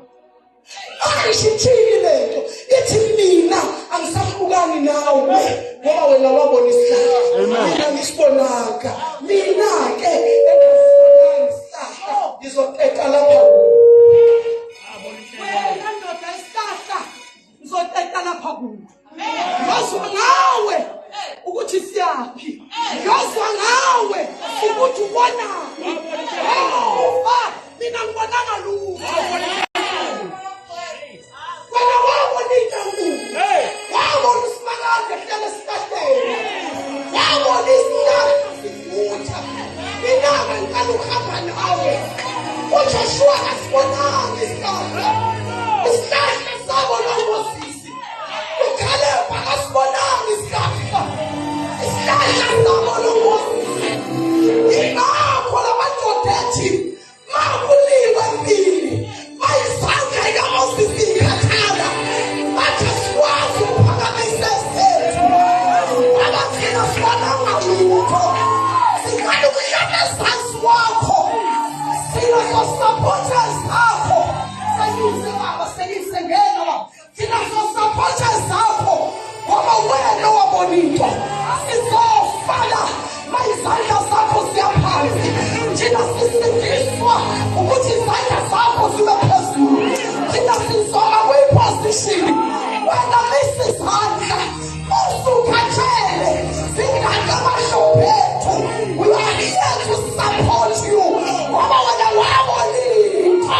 Ayisho ithini lento? Ithi mina angisahlukani nawe ngoba wena wabona isihlahla. Amen. Mina ngisibonaka. Mina ke engisibonanga isihlahla ngizoteta lapha kuwe. Wena ndoda isihlahla ngizoteta lapha kuwe. Ngiyozwa ngawe ukuthi siyaphi. Ngiyozwa ngawe ukuthi ubonani. Ngoba mina ngibonanga lutho. Wena wabona into enkulu. Wabona uSimakade ehlala esihlahleni. Wabona isihlahla sivutha. Mina-ke ngiqala ukuhamba nawe. UJoshua kasibonanga isihlahla. Isihlahla sabona uMoses. uCaleb akasibonanga isihlahla. Isihlahla sabona uMoses. Ingakho lamadoda ethi makuliwe empini bayisandla ikaMoses ikhathala, bathi asikwazi ukuphakamisa esethu ngoba thina sibonanga lutho, siqala ukuhlala ezansi kwakho, sina sosapotha zakho. Senyuse baba, senyuse, ngena baba, thina sosapotha zakho ngoba wena wabona into. Sizofala mayizandla zakho ziyaphansi, thina sisindiswa ukuthi izandla zakho zibe phezulu. Thina sizoba kwiposition wena misizandla usukhathele singaka amahlombe ethu. We are here to support you ngoba wena wabona into.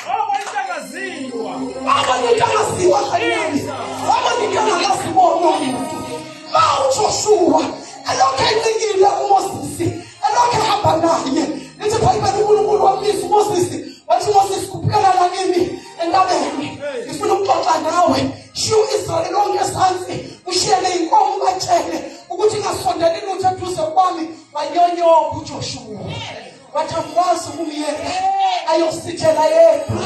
Wabona into engaziwa. Wabona into engaziwa kancane, wabona into engakazibona umuntu. Ma uJoshua elokhu encikile kuMosisi, elokhu ehamba naye, lithi ibhayibheli uNkulunkulu wamisa uMosisi, wathi Moses khuphukela la kimi entabeni, ngifuna ukuxoxa nawe. Shiya u-Israyeli lonke esantsi, ushiyele inkomo, ubatshele ukuthi ingasondeli lutho eduze kwami. Wanyonyoba uJoshua wathi angikwazi ukumyeka ayosithela yedwa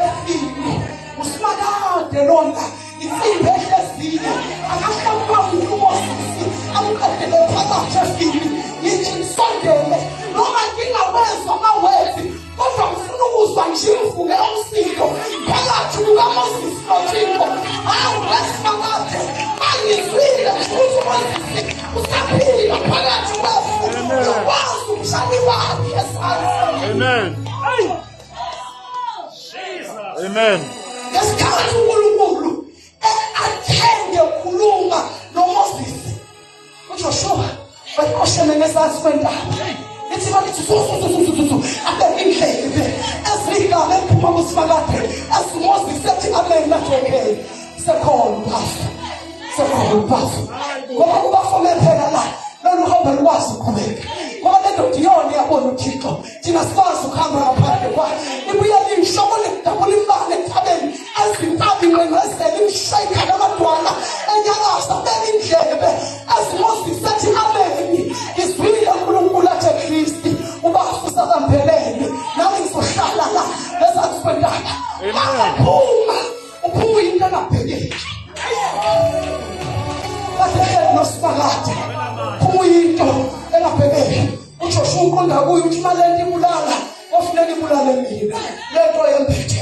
efini. Usimakade lona insimbi ehleziyo akahlambamula uMosisi amqedele phakathi efini. Ngithi ngisondele noma ngingawezwa amawezi, kodwa ngifuna ukuzwa nje imvume yomsindo phakathi kukaMosisi noThixo. Hawu wesimakade, angizwile ukuthi uMosisi usaphila phakathi kwefu, uyokwazi umshali wakhe esandla. Amen. Jesus. Amen. Ngesikhathi uNkulunkulu athenge ukukhuluma noMoses, uJoshua waqosheme ngezansi kwentaba. Lithi malithi su su su su su su abeke indlebe ezigama ephuma kusimakade esiMoses ethi amen nathi okay sekhona ubafo sekhona ubafo ngoba ubafo phela la lolu hambo lukwazi ukuqhubeka ngoba le ndoda iyona iyabona uThixo thina sikwazi ukuhamba ngaphandle kwayo ibuye lisho kulidabula imali entabeni ezintabi ngqengqezela imshayika namadwala enyakaza beka indlebe ezimoses athi ameni ngizwile uNkulunkulu athe Kristi ubafu usabambelele nami ngizohlala la ngezansi kwentaba aphuma uphuma into engabhekeki basehleli nosibakade phuma into engabhekeki uJoshua uqonda kuye uthi malento ibulala ofuneka ibulale mina lento yembethe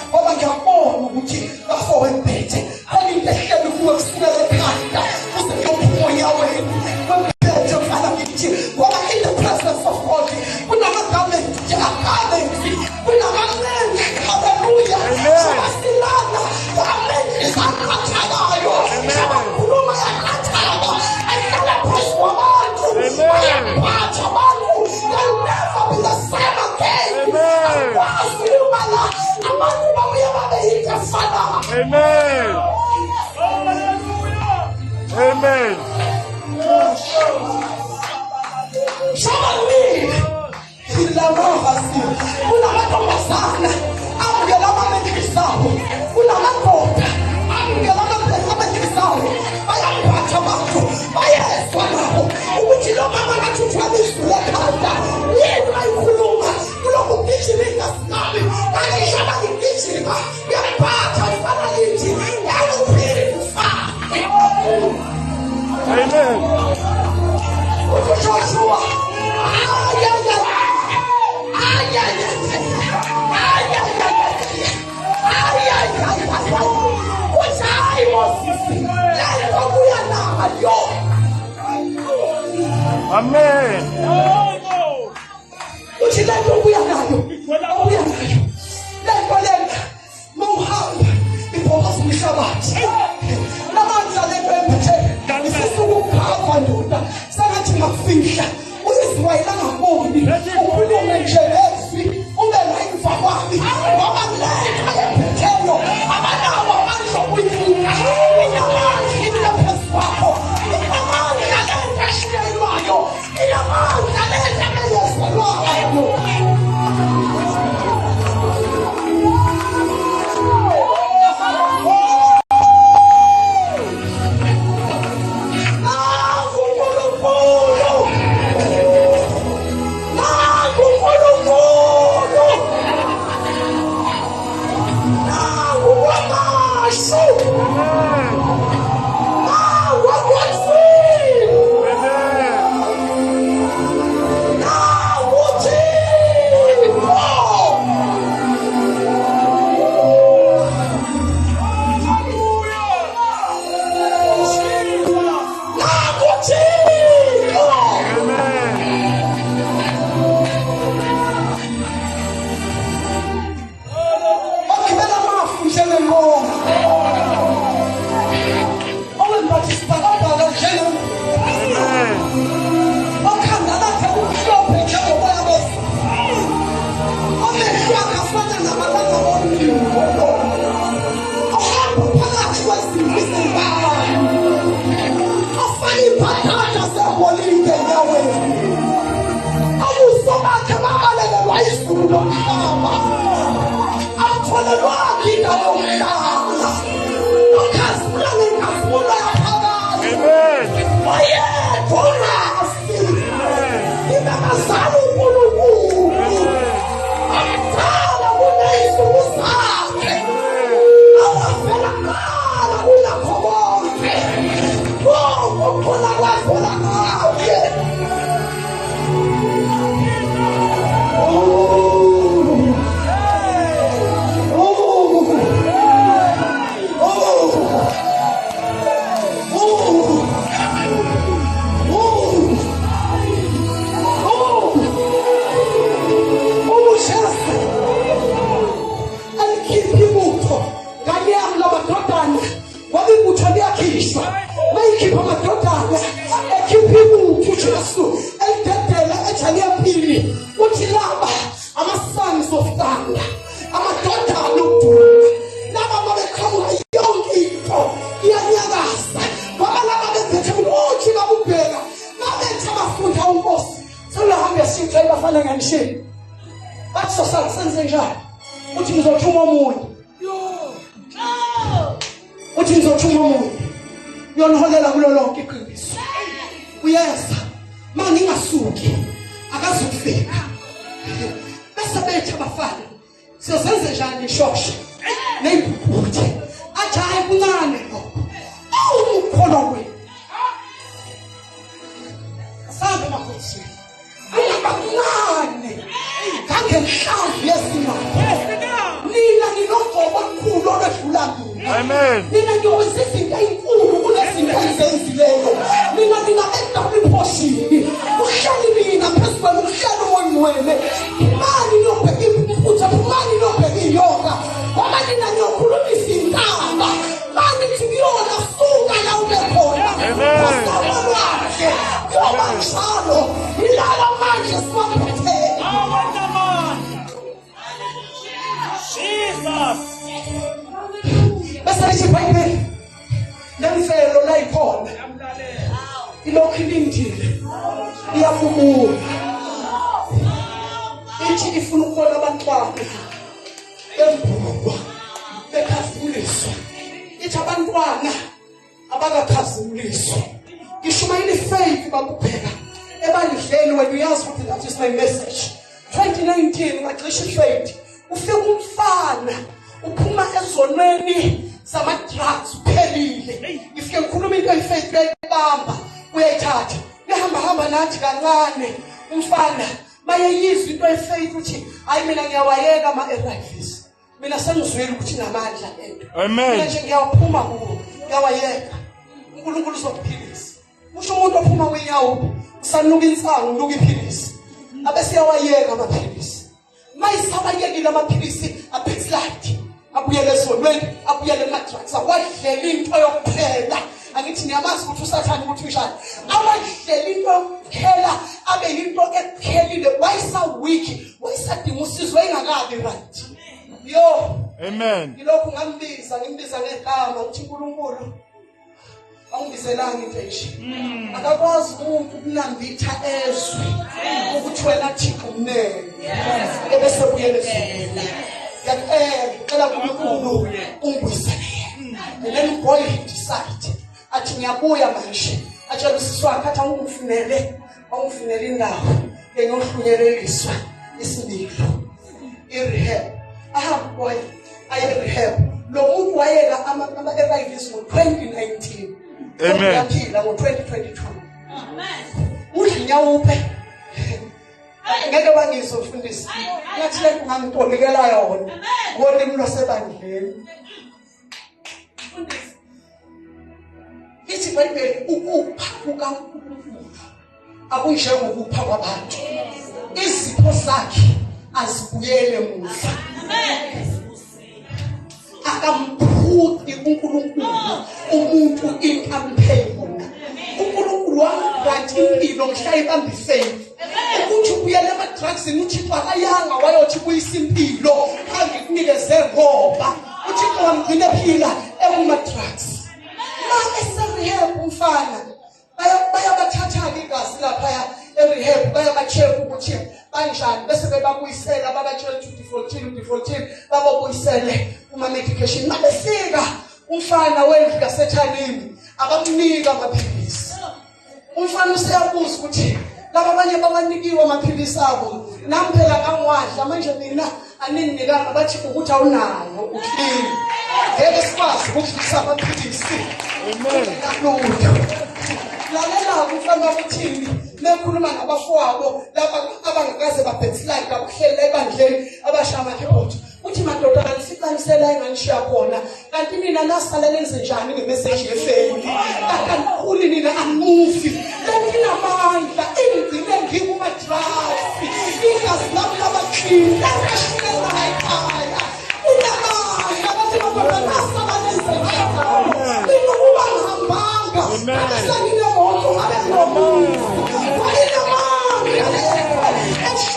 ngoba ngiyabona ukuthi bafo wembethe khona into ehleli kuwe kusukela ekhanda kuze kuyophuma onyaweni wembethe mfana ngithi ngoba in the presence of God kunama-garment njenga-garments kunama-men haleluya sobasilana amen isaqathakayo sobakhuluma yaqathaka ahlala phezu kwabantu bayaphatha abantu they'll never be the same again akwazi uma la abantu babuye babe yinto efanayo amen amen Shabalile Kunamantombazana amukela amamendlisi abo, kunamadoda amukela amamendlisi abo. Bayaphatha abantu, bayezwa nabo ukuthi lo mama ngathi uthwala izulu ekhanda. Yini mayikhuluma kulokhu kugijima igazi lami, ngisho mangigijima kuyaphatha ifana lithi ngeke uphinde Amen. uJoshua hayi Moses lento buya nayo. Amen. Uthi lento buya nayo. Buya nayo. Lento lena mawuhamba ibhokosi umhlabathi lamandla lento emphethe isisuka ukuphava ndoda sengathi ngakufihla u-israyeli angaboni ukhulume nje ngezwi ube la emva kwami ngoba lento ayephetheyo abanawo amandla okuyinika inamandla into phezu kwakho inamandla lento eshiyelwayo inamandla lento abeyezelwayo. Ogibela amafu njengenqola, owembatha isibhakabhaka njengengubo, okhanda lakhe kumhlophe njengoboya bezulu, omehlo akhe afana namalanga omlilo, ohamba phakathi kwezimpi zempala, ofaka ibhatata zegolide enyaweni, ubuso bakhe babalekelwa izulu nomhlaba, akutholelwanga indawo yokuhlala, okhazimula ngenkazimulo yaphakade, wayedwa ongafi, ngibabazala uNkulunkulu, omdala kuney'nsuku zakhe, awavela kuqala kunakho konke, konke okukhona kwavela ngaye. Alikhiphe ibutho ngane yami lamadodana ngoba ibutho liyakhishwa mayikhipha amadodana ekhipha ibutho uJesu elidedela ethi aliyempini. Uthini? Uthi laba ama-sons of thunder, amadodana okuduma. Laba mabeqhamuka yonke into iyanyakaza. Ngoba laba bephethe ukuthi babubheka, babethe abafunda uNkosi. Sekuhambe sithe bafana nganishini. Bathi sosala senze njani? Uthi ngizothuma omunye. Uthi ngizothuma omunye. Uyoniholela kulo lonke iqiniso. Uyeza. Mangingasuki akazukufika. Bese bethe abafana siyozenze njani ishosha ney'mpumputhe athi hhayi kuncane lokho awu ukukholwa kwenu asambe emakhosini Angabancane ngangenhlamvu yesimanga. Nina ninogcobo olukhulu olwedlula mina. Amen. Nina niyokwenza izinto ezinkulu kunezinto engizenzileyo. Nina nina double portion. Kuhleli nina phezu kwenu kuhleli uMoya Ongcwele. Phumani niyobheka imputha, phumani niyobheka inyoka. Ngoba nina niyokhulumisa intaba. Manithi kuyona suka la ube khona. Amen. Ngosomo lwakhe kuyoba njalo. Yilala manje siwaphethele. Awanamandla. Jesus. Bese lithi iBhayibheli lemfelo la ikhona ilokhu ilindile iyabubula ithi ifuna ukubona abantwana bembulwa bekhazimuliswa ithi abantwana abakakhazimuliswa ngishumayela ifaith bakubheka ebandleni wena uyazi ukuthi that is my message 2019 ngacisha ifaith ufika umfana uphuma ezonweni zama-drugs uphelile ngifike ngikhuluma into eyifaith uyayibamba uyayithatha uyahamba hamba nathi kancane umfana mayeyizwa into efaith uthi hayi mina ngiyawayeka ama-arrivals mina sengizwile ukuthi inamandla lento Amen. mina nje ngiyawaphuma kuwo ngiyawayeka uNkulunkulu uzokuphilisa usho umuntu ophuma kwinyawo usanuka insangu unuka iphilisi abese uyawayeka amaphilisi mayisabayekile amaphilisi abackslide abuyele ezonweni abuyele ema-drugs awadlela into yokuphela angithi niyamazi ukuthi usathane ukuthi unjani awadlela into yokuphela abe yinto ephelile wayesawiki wayesadinga usizo wayengakabi right yo Amen. ngilokhu ngambiza ngimbiza ngegama ngithi uNkulunkulu awungibizelanga into enje mm. akakwazi umuntu ukunambitha ezwe ukuthi wena Thixo umnene ebese buyele ezulwini ngiyacela ngicela uNkulunkulu ungibuyisele and then boy he decide athi ngiyabuya manje atshela usisi wakhe athi awungifunele awungifunele indawo engiyohlunyeleliswa isimilo i-rehab ahambe boy aye e-rehab lo muntu wayeka ama-ARVs ngo-2019 Amen. uyaphila ngo-2022 udla inyawupe ngeke bangizwe mfundisi ngathi le ungangitolikela yona ngolimi lwasebandleni lithi ibhayibheli ukupha kukaNkulunkulu akunjengokupha kwabantu izipho zakhe azibuyele muva akamphuci uNkulunkulu umuntu into amphe yona uNkulunkulu wamgrant impilo mhla ibamba ifaith ukuthi ubuyele ema-drugsini uthixo akayanga wayothi buyisa impilo angikunikeze ngoba uthixo wamgcina ephila ekuma-drugs ma eserehab umfana bayabathatha-ke igazi laphaya erehab bayaba-check ukuthi banjani bese bebabuyisela babatshela ukuthi udefaultile udefaultile bababuyisele kuma-medication mabefika umfana wendlu kasethanini abamnika amaphilisi umfana useyabuza ukuthi laba abanye bawanikiwe amaphilisi abo nami phela ngangiwadla manje mina aninginikanga bathi ukuthi awunawo uclean ngeke sikwazi ukudlisa amaphilisi lutho lalela-ke umfana wakuthini mekhuluma nabafowabo laba abangakaze babackslide abahleli ebandleni abashaya amakhebhothi uthi madoda kanisiqinisela enganishiya khona kanti nina nasala nenze njani ngemeseji yefeli kanti anikhuli nina animuvi lento inamandla ingigcine ngikumadrugs igazi lami labaklini langashinela ekhaya inamandla kanti madoda nasala nenze njani mina ukuba ngihambanga ngabe senginemoto ngabe nginomuzi inamandla lento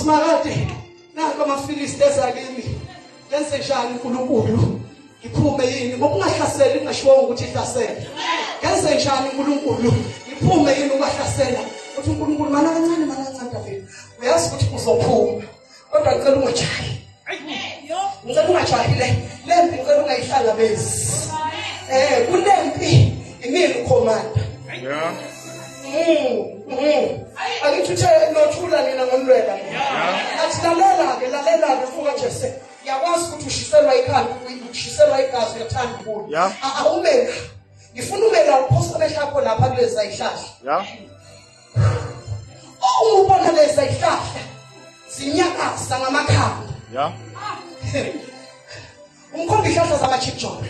Simakade nanku amaFilisti eza kimi ngenze njani uNkulunkulu ngiphume yini ngoba ungahlaseli kungashiwongo ukuthi ihlasele ngenze njani uNkulunkulu ngiphume yini ungahlasela uthi uNkulunkulu mana kancane mana kancane David uyazi ukuthi uzophuma kodwa ngicela ungajahi ngicela ungajahi le lempi ngicela ungayihlangabezi eh kunempi imini ukhomanda Yeah. Angithi uthe nothula nina ngonilwela. Athi lalela-ke lalela-ke mfoka Jese. Ngiyakwazi ukuthi ushiselwa ikhanda ushiselwa igazi uyathanda ukulwa. Yeah. Awume la. Ngifuna ume la uphosa amehlo akho lapha kuleza yihlahla. Yeah. Uma ubona leza yihlahla zinyakaza ngamakhanda. Yeah. Umkhomba ihlahla zamachijolo.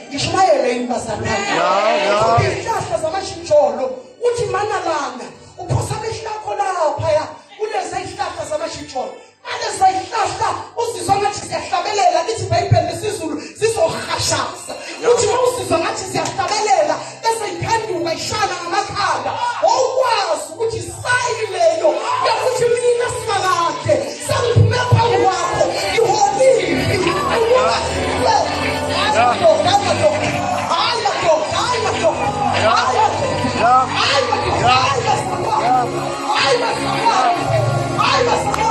Ngishumayele yini bazalwane? Ya, ya. Umkhomba ihlahla zamachijolo uthi mana lana uphosa amehlo akho laphaya kulezi ihlahla zamachijolo. Ngalezi ihlahla uzizwa ngathi ziyahlabelela lithi iBhayibheli lesiZulu zizohashaza. Uthi uma uzizwa ngathi ziyahlabelela bese iphenduka ishana ngamakhanda. Wawukwazi ukuthi sayini leyo yokuthi mina simakade sengiphume phambi kwakho ngiholile ukuba hayi madoda hayi madoda hayi madoda hayi madoda hayi madoda hayi madoda hayi madoda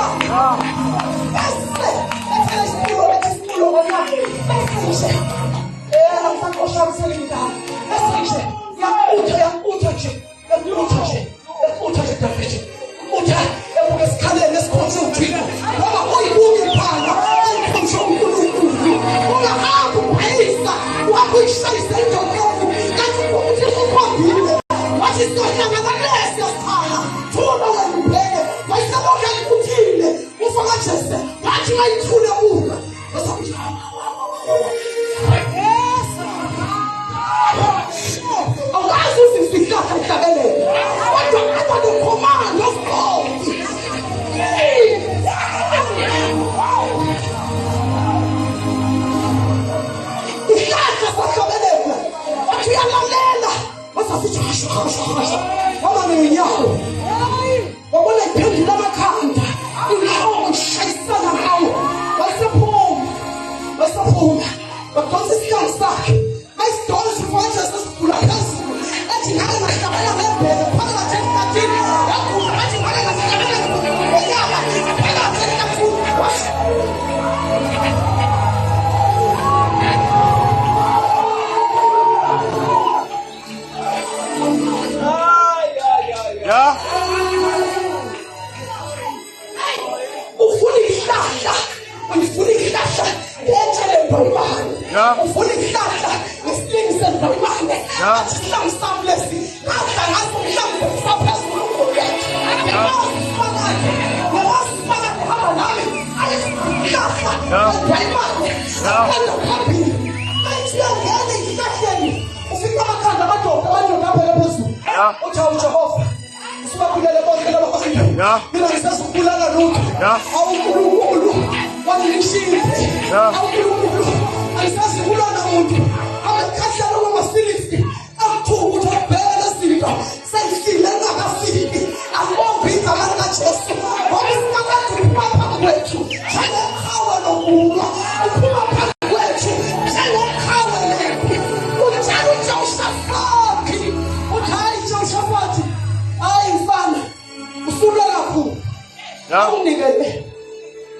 bese bethela isitulo bethi isitulo ngoba bese nje eh angisaxoshwa kuselimdala bese nje yakutha yakutha nje Uthi nje, uthi nje David. Uthi ebuka esikhaleni esikhonze uThixo. Ngoba uyibuka impala ekhonze uNkulunkulu. Ungahambi ubhayisa, uhambe uyishayise endongeni. Kanti uThixo ukhombile. Wathi siyohlangana kulesi sikhala. Thula wena ubheke. Wayeselokhu ekuthile. Ufa kaJese. Wathi mayithule buka. Bese kuthi awukazi uzizwa ihlahla lihlabelela kodwa under the command of God ihlahla sahlabelela wathi uyalalela wasasithi hasha hasha hasha waba nonyawo wabona iphendula amakhanda inhloko ishayisana ngawo wasephuma wasephuma wadonsa isihlalo sakhe mayisidonsa manje sesigula phezulu athi ngake ngahlabela ngebhele phakathi ehlathini yagula athi ngake ngahlabela ngonyama phakathi ehlathini Yeah. Ufuna ihlahla, ufuna ihlahla ngentsha lembambane. Yeah. Ufuna ihlahla ngesilingi sembambane. Yeah. Athi isihlangu sami lesi ngadla ngaso mhlawumbe kusaphezulu ugolete. Ngiyazi simakade, ngiyazi simakade hamba nami. Ayihlahla Yeah. lembambane. Yeah. Aphanda phambili. Ayithi uyangena ezihlahleni. Ufika amakhanda amadoda, amadoda abheke phezulu. Yeah. Uthi awu Jehova, usubabulele bonke laba bantu. Yeah. Mina ngisazukubulala lutho. Yeah. Awu Nkulunkulu, wangilishiya. Yeah. Awu Nkulunkulu, angisazikulwa namuntu. Amakhahlelo wamaFilisti akuthuka ukuthi akubheke lezinto sengihlile ngingakafiki. Angibonge igama likaJesu ngoba isimakade uphuma phambi kwethu njengeqhawe lokulwa. Uphuma phambi kwethu njengeqhawe lempi. Utshela uJehoshafati uthi hayi Jehoshafati, hayi mfana usulwe kakhulu. Yeah. Awunginikele,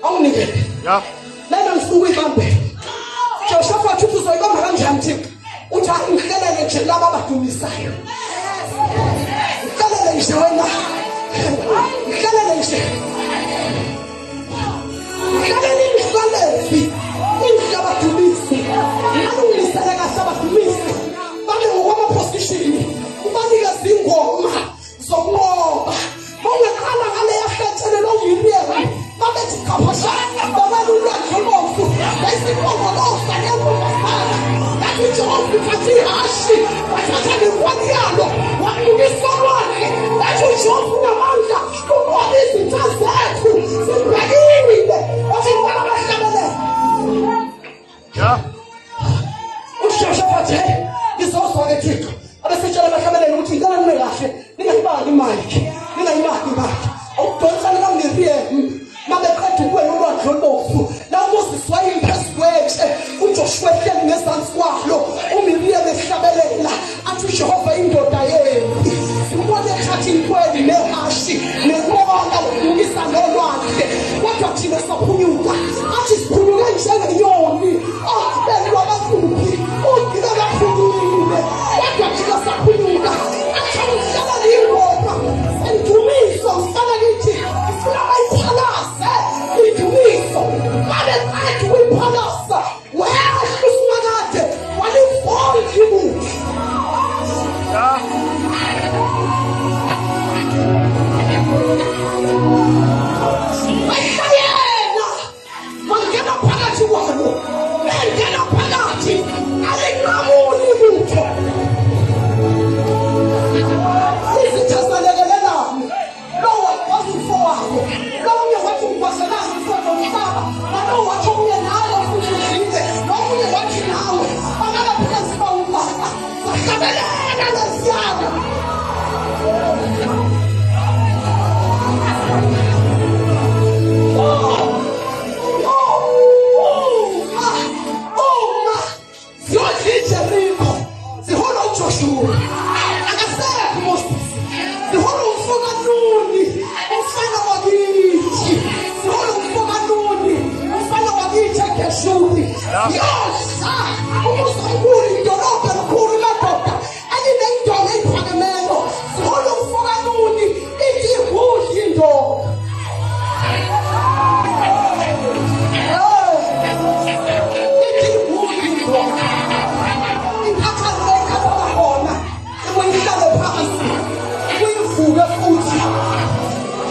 awunginikele Yeah. lena ngifuna ukuyibambela. Jehoshafati uthi uzoyibamba kanjani Thixo? Uthi hayi ngihlelele nje laba abadumisayo. Ngihlelele nje wena. Ngihlelele nje. Ngihlelele inhlalefi. Inhle abadumisi. Ngalungisele kahle abadumisi. Babe ngokwamaphosishini. Ubanikeze ingoma zokunqoba. Mawungaqala ngaleya hlatshelelwa uMiriam. Babethi qhaphasha babala ulwandle olubomvu. Yayisimpongoloza ngentombazana. Yathi uJehova uthatha ihhashi wathatha nenkwali yalo wamukisa olwandle. Yathi uJehova unamandla ukunqoba izitha zethu zibhekile. Wathi ngibona abahlabelele. Yeah. uJehoshafati hey ngizozwa ke Thixo abesetshela abahlabeleli ukuthi ngicela nime kahle ningayibaki imike ningayibaki imike awudonsa likaMiriam uJoshuwa. Akasekho uMoses. Sihola umfo kaNuni, umfana wakithi. Sihola umfo kaNuni, umfana wakithi eGeshuri. Yodla umuzi omkhulu, idolobha elikhulu madoda elinendonga eyiphakemeyo. Sihola umfo kaNuni, ithi igudla indonga. Ithi igudla indonga. Ithatha le ikhathala khona. Ibuyihlale phansi. Ibuyivuke futhi.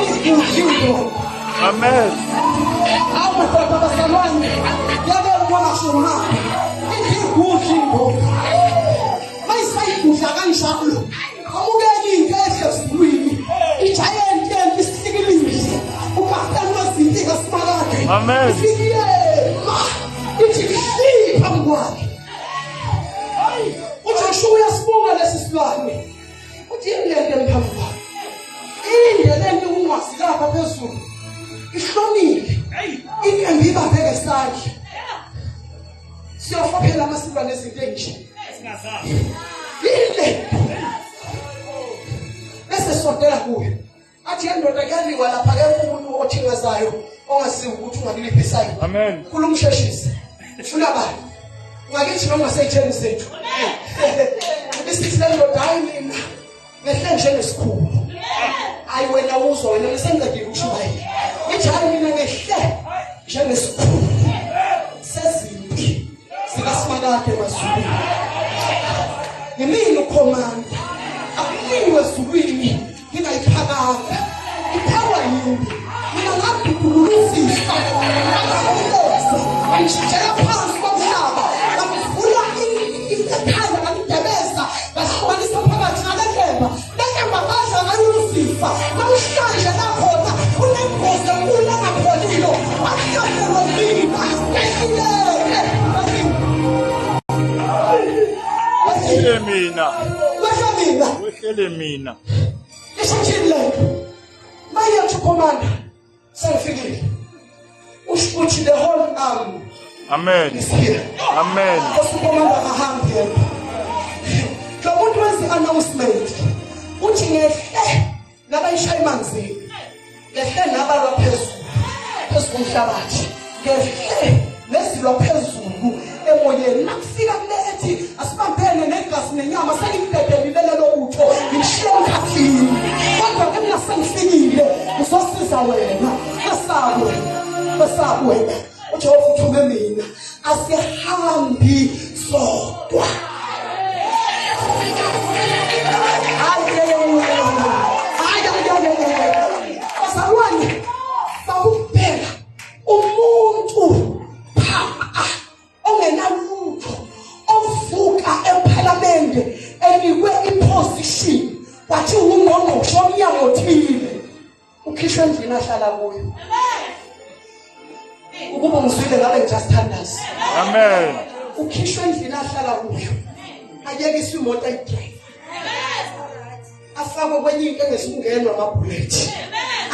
Igudla indonga. Amen. Awu madoda bazalwane, yake ubona shona. Ithi igudla indonga. Mayisayigudla kanjalo. Amukela into ehle ezulwini. Igiant yempi isihlikilile. Ukapteni wezinti kaSimakade. Amen. Ifike iyema. Ithi hli phambi kwakhe. UJoshua uyasibuka lesi silwane. Uthi yini lento emphambi kwakhe? Inde lento ungazi lapha phezulu. Ihlomile. Inkemba ibambe ngesandla. Siyofa phela amasilwa nezinto enje. Yini le? Bese sondela kuyo. Athi yendoda kuyaliwa lapha akekho umuntu othingazayo ongasiwa ukuthi ungakuliphi isayini. Amen. Khuluma usheshise. Funa bani? Ungakithi noma seyitheni zethu. Isithi le ndoda hayi mina ngehle njengesikhulu. Hayi wena uzwa wena ngisenqedile ukushumayela. Ithi hayi mina ngehle njengesikhulu sezimpi zikaSimakade emazulwini. Yimina ukhomanda. Akuliwe ezulwini ngingayiphakanga. Iphakwa yimi. Mina ngadudulula usifa. Ngakhuleza. Ngishintshela phansi komhlaba. Ngamvula ikhanda ngamdebeza. Ngahlukanisa phakathi ngale nkemba. Le nkemba ngadla ngayo ulusifa. Namhlanje nakhona kunengozi enkulu engapholilo. Wahlaselwa mina. Ngehluleke. Wehlele mina. Wehle mina. Wehlele mina. Isho ukuthini le nto? Mayethu commander sengifikile. Usho ukuthi the whole army Amen. is here. Amen. Nkosi ucommander akahambi yedwa. Lo muntu wenza i-announcement uthi ngehle nabayishaya emanzini, ngehle nabalwa phezulu phezu komhlabathi, ngehle nezilwa phezulu emoyeni. Nakufika kule ethi asibambene negazi nenyama, sengimdedelile lelo butho, ngilishiye emkhathini. Kodwa ke mina sengifikile ngizosiza wena. Wesabi wena, wesabi wena. uJehova uthume mina, asihambi sodwa. Bazalwane, bakubheka umuntu phapha ongenalutho ovuka ephalamende enikwe iposition kwathi ungqongqoshe omnyango othile ukhishwe endlini ahlala kuyo. Ukuba ungizwile ngabe ngijasithandaza. Amen. Ukhishwe endlini ahlala kuyo, ayekiswe imoto ayidrayive, afakwe kwenye into engesukungenwa amabhulethi,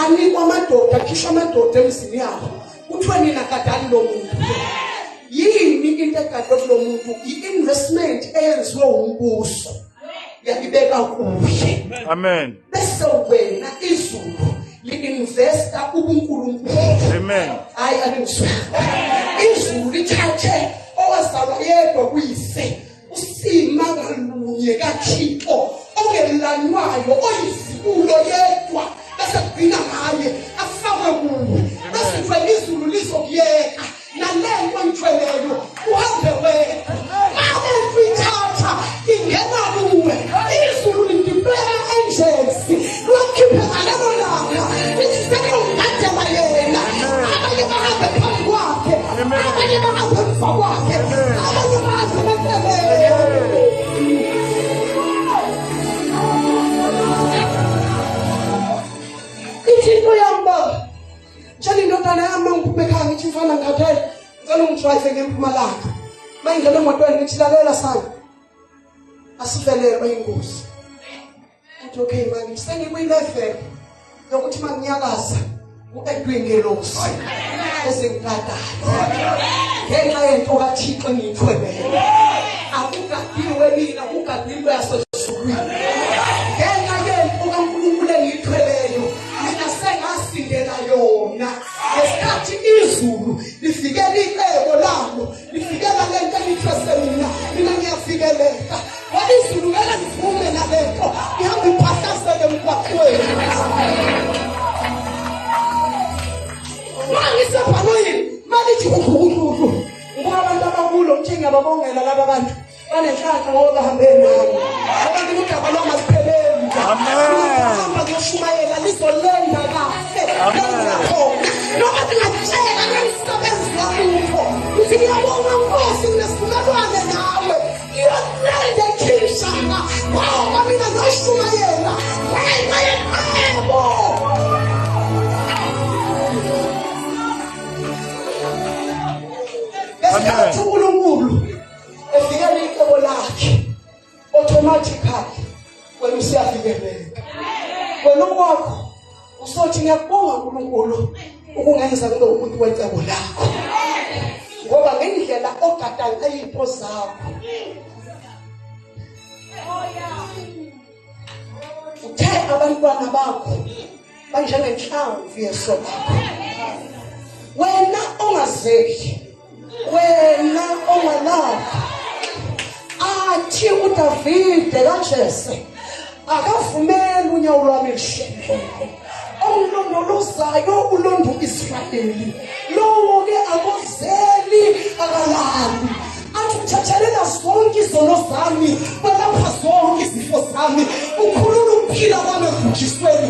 anikwa amadoda, akhishwa amadoda emzini yabo, kuthiwe nina gadani lo muntu. Yini into egadwe kulo muntu? I-investment eyenziwe umbuso yayibeka kuye. Amen. Bese wena izulu li-investa ubuNkulunkulu. Amen. Hayi alingizwe. Izulu lithathe owazalwa yedwa kuyise, usima ngalunye kaThixo ongelanywayo oyizibulo yedwa, bese kugcina ngaye afakwe kuwe. Bese kuthiwa izulu lizokuyeka nalento oyithweleyo uhambe wedwa. Mase uyithatha ingena kuwe, izulu lidibela angels lwakhiphe ngalelo langa lithi sekungadela yena. Abanye bahambe phambi kwakhe, abanye bahambe emva kwakhe, abanye bahambe becelele. Ithi into yami baba, tshela indodana yami mangiphume ekhaya ngithi mfana ngikhathele, ngicela ungidrayive ngempumalanga. Mayingena emotweni ngithi lalela sana, asivelelwe ingozi. Uthi okay manje sengikwi-level yokuthi manginyakaza u-Edwin ngelosi ezingigadayo ngenxa yento kaThixo engiyithwebele. Akugadiwe Kugadwe mina, kugadwe into yasezulwini. Ngenxa yempu kaNkulunkulu engiyithweleyo, mina sengasindela yona. Ngesikhathi izulu lifikela icebo lalo, lifikela le nto enithwese mina, mina ngiyafikeleka. Ngoba izulu ngeke livume nale nto, ihambe iphahlazeke emgwaqweni. Mangisebhanoyini, malithi unkulunkulu. Ngibuka abantu abakulo, ngithi ngiyababongela laba bantu. Banenhlanhla ngoba bahambe nami. Ngoba mina udaba lwami alupheleli. Amen. Ngihamba ngiyoshumayela lizolenda kahle. Amen. Lengiyakhona. Noma ngingatshela ngemsebenzi walutho. Ngithi ngiyabonga Nkosi nginesivumelwane nawe. Ngiyolenda eKingshana. Ngoba mina ngiyoshumayela ngenxa yecebo. Ngesikhathi uNkulunkulu efikela icebo lakhe automatically wena usuyafikeleka. Wena okwakho usothi ngiyakubonga uNkulunkulu ukungenza ngibe umuntu wecebo lakho. Ngoba ngendlela ogada ngayo izinto zakho uthe abantwana bakho banjengenhlamvu yeso lakho. Wena ongazeki, wena ongalali, athi uDavide kaJese akavumeli unyawo lwami lushelele. Omlondolozayo ulonda uIsrayeli, lowo-ke akozeli akalali. Athi uthethelela zonke izono zami, welapha zonke izifo zami, ukhulula ukuphila kwami ekubhujisweni.